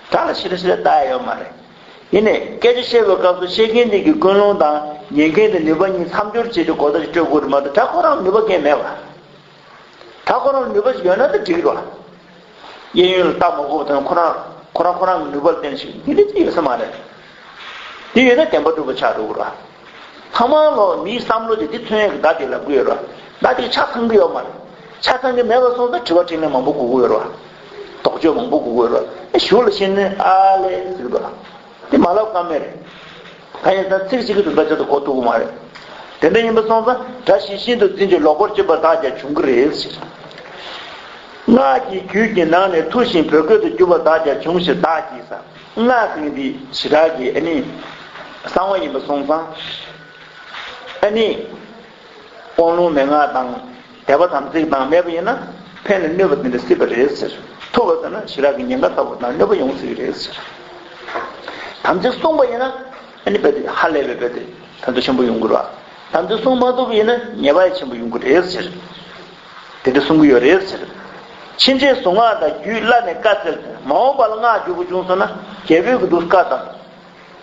སྒྲ་ལ་ཞེ་དྲག་ཞེ་དྲག་ལྟ་ཡ་ཡོད་མ་རེད། ཡིན་ནའི་སྐད་ཆ་བཤད་པའི་སྐབས་སུ་བཤད་མཁན་དེ་གི་ཀུན་སློང་དང་ཉན་མཁན་དེ་ནུས་པ་གཉིས་མཚམས་སྦྱོར་བྱས་ཏེ་གོ་བརྡ་ཞིག་སྤྲོད་དགོས་རེད་མ་གཏོགས་སྒྲ་ཁོ་རང་ནུས་པ་གང་ཡང་མེད་པ། ད་ཁོ་རང་ནུས་པ་ཞིག་ཡོད་ན་ད་འགྲིག་རོ། གཡས་གཡོན་ལ་ལྟ་མ་དགོས་པ་དང་ཁོ་རང་ཁོ་རང་ཁོ་རང་གི་ནུས་པ་ལ་བརྟེན་ཞིག་འདི་འདྲ་ཅི་ཡོད་ས་མ་རེད། དེ་ཡོད་ན་བདེན་པ་གྲུབ་པ་ཆགས་འགྲོ་གི་རོ། ཐ་མ་ལོ་མིའི་བསམ་བློ་དེ་འདི་མཚོན་ཡས་ཀྱི་བརྡ་དེ་ལབ་གི་ཡོད་རོ། བརྡ་དེ་ཆ་ཚང་གི་ཡོད་མ་རེད། ཆ་ཚང་གི་མེད་པ་སོང་ཙང་དྲི་བ་དྲིས་ལན་མང་པོ་དགོས་ཀྱི་ཡོད་རོ། དོགས་གཅོད་མང་པོ་དགོས་ཀྱི་ཡོད་རོ། ཨེ་གཞུག་ལ་ཤེས་ནས་ཨ་ལས་ཟེར་གི་འདུག་དེ་མ་ལབ་ཀ་མེད་རེད། ད་ཡིན་ཙང་ཚིག་གཅིག་གི་དོན་དག་ཆེད་དུ་གོ་ཐུབ་ཀྱི་མ་རེད། དེ་འདྲ་ཡིན་པ་སོང་ཙང་སྒྲ་ཇི་བཞིན་དུ་འཛིན་ཅིང་ལོག་པར་སྤྱོད་པ་དག་ཀྱང་འབྱུང་གི་རེད་ཟེར། སྔགས་ཀྱི་རྒྱུད་ཀྱི་ནང་ནས་མཐུ་ཞིང་བོད་སྐད་དུ་བསྒྱུར་བ་དག་ཀྱང་འབྱུང་ཞེས་བདག་གིས་ཟེར། སྔགས་ཟེར་མཁན་འདི་ཞེ་དྲག་གི་ཨ་ནི་གསང་བ་ཡིན་པ་སོང་ཙང་ཨ་ནི་དབང་ལུང་མན་ངག་དང་། དད་པ་དམ་ཚིག་དང་མེད་པ་ཡིན་ན་ཕན་ལ་གནོད་པ་དེ་འདྲ་སྲིད་པ་རེད་ཟེར། ཐུབ་པ་ཟེར་ན་ཞེ་དྲག་གི་ཉེན་ཁ་ཚ་པོ་དང་གནོད་པ་ཡོང་སྲིད་ཀྱི་རེད་ཟེར། དམ་ཚིག་བསྲུངས་པ་ཡིན་ན་ཨ་ནི་རྦད་དེ་ཧ་ལས་པའི་རྦད་དེ་ཕན་ཐོགས་ཆེན་པོ་ཡོང་གི་རེད། དམ་ཚིག་བསྲུང་མ་ཐུབ་པ་ཡིན་ན་ཉེས་པ་ཡང་ཆེན་པོ་ཡོང་གི་རེད་ཟེར། དེ་འདྲ་གསུང་གི་ཡོད་རེད་ཟེར། ཕྱིན་ཆད་གཟུངས་སྔགས་དང་རྒྱུད་བླ་ནས་བཀའ་སྩལ་ཏེ་མ་འོངས་པ་ལ་སྔགས་བསྒྱུར་དགོས་བྱུང་སོང་ན་རྒྱལ་པོའི་གི་འདུག་བཀའ་དང་།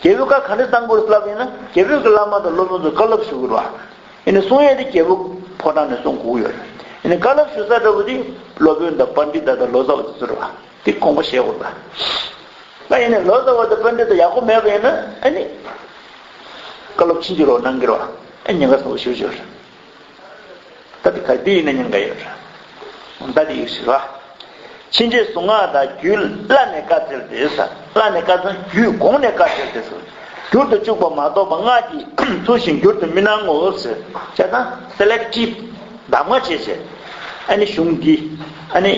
རྒྱལ་པོས་བཀའ་ག་འདྲ་བཏང་དགོས་ལབ་ཡིན་ན་རྒྱལ་པོས་ཀྱི་བླ་མ་དང་སློབ་དཔོན་ཚོར་བཀའ་སློབ་ཞུ་དགོས་རེད་བ། ཡིན་ནའི་གསུང་ཡས་དེ་རྒྱལ་པོ་ཕོ་བྲང་ནས་གསུང་དགོས་ཀྱི་ཡོད་རེད། ཡིན་ནའི་བཀའ་སློབ་ཞུ་ས་འདྲ་བོ་དེ་སློབ་དཔོན་དང་པཎྜི་ཏ་དང་ལོ་ཙཱ་བ་དེ་ཚོ་རེད་བ། དེ་དགོངས་པ་བཞེས་དགོས་རེད་བ། ད་ཡིན་ནའི་ལོ་ཙཱ་བ་དང་པཎྜི་ཏ་ཡག་པོ་མེད་པ་ཡིན་ན་ཨ་ནི་བཀའ་སློབ་ཕྱིན་ཅི་ལོག་གནང་གི་རེད་བ། ཨ་ཉེན་ཁ་ཚ་པོ་ཞེ་པོ་ཅིག་ཡོད་རེད། ད་དེ་ག་དེ་ཡིན་ན་ཉེན་ཁ་ཡོད་རེད། ད་དེ་ཡོད་ཟེར་བ། ཕྱིན་ཆད་གཟུངས་སྔགས་དང་རྒྱུད་བླ་ནས་བཀའ་སྩལ་ཏེ་ཟེར། བླ་ནས་བཀའ་སྩལ་རྒྱུད་གོང་ནས་བཀའ་སྩལ་ཏེ་ཟེར། བསྒྱུར་དུ་བཅུག་པ་མ་གཏོགས་པ་སྔགས་ཀྱི་མཐུ་བཞིན་བསྒྱུར་དུ་མི་གནང་ངོ་ཟེར། བྱས་ཙང་སེ་ལེག་ཊིབ་གདམ་ང་བྱས་བྱས། ཨ་ནི་གཞུང་འདི་ཨ་ནི་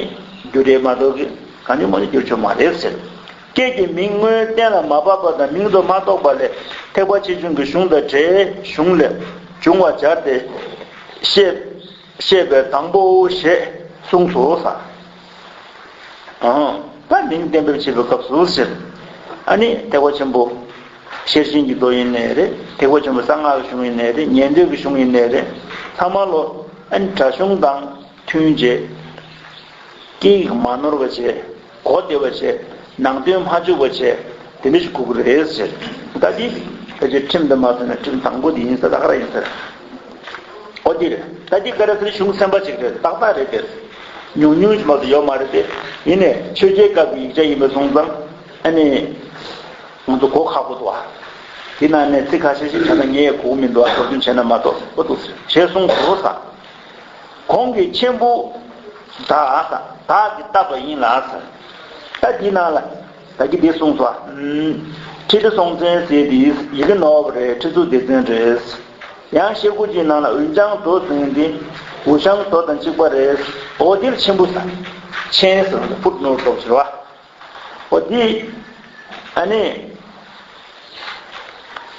བསྒྱུར་རེད་མ་གཏོགས་ཀྱི་གང་བྱུང་མང་བྱུང་བསྒྱུར་ཆོག་མ་རེད་ཟེར། སྐད་ཀྱི་མིང་དངོས་གཏན་ལ་མ་ཕབ་པ་དང་མིང་དུ་མ་གཏོགས་པ་ལས་ཐེག་པ་ཆེ་ཆུང་གི་གཞུང་དང་འབྲེལ་གཞུང་ལས་འབྱུང་བ་སྦྱར་ཏེ་བཤད། བཤད་པའི་དང་པོའོ་ཞེས་གསུངས་སོ་ཟེར། ཨང་། ད་མིང་གཏན་འབེབས་བྱེད་པའི་སྐབས་སུ་ཟེར། ཨ་ནི་ཐེག་པ་ཆེན་པོ་ཤེར་ཕྱིན་གྱི་མདོ་ཡིན་ནའི་རེད། ཐེག་པ་ཆེན་པོ་གསང་སྔགས་ཀྱི་གཞུང་ཡིན་ནའི་རེད། ཉན་ཐོས་ཀྱི་གཞུང་ཡིན་ནའི་རེད། ཚང་མ་ལོ་ཨ་ནི་སྒྲ་གཞུང་དང་མཐུན་བྱས། སྐད་ཡིག་མ་ནོར་བ་བྱས། གོ་བདེ་བ་བྱས། ནང་དོན་མ་འཇུག་པ་བྱས། དེ་འདྲ་ཞིག་དགོས་ཀྱི་རེད་ཟེར། ད་འདི་ཕལ་ཆེར་ཁྲིམས་དུ་མ་སོང་ན་ཁྲིམས་དང་པོ་དེ་ཡིན་ས་ད་ག་རང་ཡིན་ས་རེད། ཨོ་དེ་རེད། ད་འདི་ག་རེ་ཟེར་གཞུང་སེམས་པ་ཅིག་རེད། ཏག་ཏག་རེད་དེ། ཉུང་ཉུང་ཞིག་མ་གཏོགས་ཡོད་མ་རེད་དེ། ཡིན་ནའི་ཆོས་རྒྱལ་སྐབས་ཀྱི་ཡིག་ཆ་ཡིན་པ་སོང་ཙང་ཨ་ནི། ང་ཚོ་གོ་ཁག་པོ་འདུག་ཨ། དེ་ནང་ནས་ཚིག་ཁ་ཤས་ཤིག་ད་ལྟ་ངས་གོ་མི་འདུག་ཨ། སློབ་སྦྱོང་བྱས་ན་མ་གཏོགས་ཨོ་འདུག་ཟེར་བྱས་གསུངས་སོ་ཟེར། གོང་གི་མཆན་བུ། བདག་ཟེར། བདག་གིས་བཏབ་པ་ཡིན་ལ་ཟེར། ད་འདི་ནང་ལ། ད་གི་འདི་གསུངས་སོ། ཁྲི་ལྡེ་སྲོང་བཙན་ཟེར་དེ་ཡི་གེ་ནོར་བ་རེད། ཁྲི་གཙུག་ལྡེ་བཙན་རེད། ཡང་ཤེལ་སྒོ་གཅིག་ནང་ལ་འུ་ཅང་མདོ་ཟེར་འདི་འུ་ཅང་མདོ་དང་གཅིག་པ་རེད། འོ་འདིར་མཆན་བུ་ཟེར། མཆན་ཟེར་བ་ཕུཊ་ནོཊ་ལྟ་བུ་ཟེར་བ། འོ་འདི། ཨ་ནི།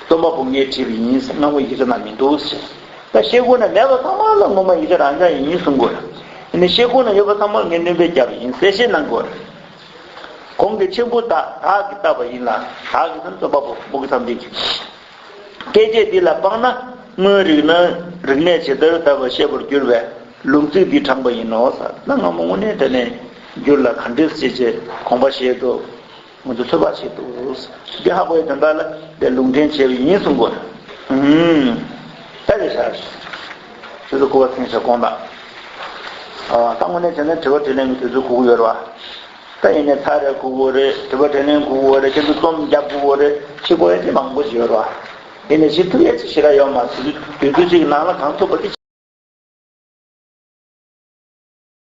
རྩོམ་པ་པོ་ངས་བྲིས་པ་ཡིན་ཟེར། སྔ་མོ་ཡིག་ཆ་ནང་མི་འདུག་ཟེར། ད་ཤེལ་སྒོ་ན་མེད་པ་ཚང་མ་ལ་ངོ་མ་ཡིག་ཆ་རང་འཇགས་ཡིན་གསུང་དགོས། ཨ་ནི་ཤེལ་སྒོ་ན་ཡོད་པ་ཚང་མ་ངས་སྣོན་པ་བརྒྱབ་པ་ཡིན་གསལ་བཤད་གནང་དགོས། གོང་གི་མཆན་བུ་བདག་བདག་གིས་བཏབ་པ་ཡིན་ལ། བདག་གིས་ཟེར་ན་རྩོམ་པ་པོ་སྨུག་གི་ཚང་འདི་གིས། སྐད་ཆ་འདི་ལ་དཔག་ན་སྔོན་རིག་ན་རིག་གནས་ཇི་ལྟར་དར་བ་བཤད་པར་འགྱུར་བའི་ལུང་ཚིག་འདི་དྲངས་པ་ཡིན་ནོ་ཟེར། ད་སྔ་མོ་དངོས་གནས་དྲང་གནས་འགྱུར་ལ་ག་འདྲས་བྱས་བྱས་དགོངས་པ་བཞེས་འདུག་ང་ཚོ་ཚོད་དཔག་བྱེད་འདུག་འདི་ཧ་གོ་ཡའི་དོན་དག་ལ་འདི་ལུང་འདྲེན་བྱས་པ་ཡིན་གསུང་དགོས། ཨུམ། ད་རེད་ཤག་དེ་ཚོ་སྐུ་བ་ཚེ་ཞབས་དགོངས་དག་ཨ། ད་དངོས་གནས་བྱས་ན་དྲི་བ་དྲིས་ལན་གྱི་དུས་ཚོད་འགོར་གྱི་ཡོད་རེད་བ། ད་ཡིན་ནའི་ཚར་རེ་འགོར་གྱི་རེད། དྲི་བ་དྲིས་ལན་འགོར་གྱི་རེད། ཁྱེད་ཚོ་རྩོམ་རྒྱབ་དགོས་ཀྱི་རེད། ཤེས་དགོས་ཡ་དེ་མང་པོ་ཞིག་ཡོད་རེད་བ། ཡིན་ནའི་ཤེས་ཐུབ་ཡ་ཅིག་ཞེ་དྲག་ཡོད་མ་རེད། དུས་ཚོད་ཅིག་ནང་ལ་གང་ཐུབ་པ་དེ་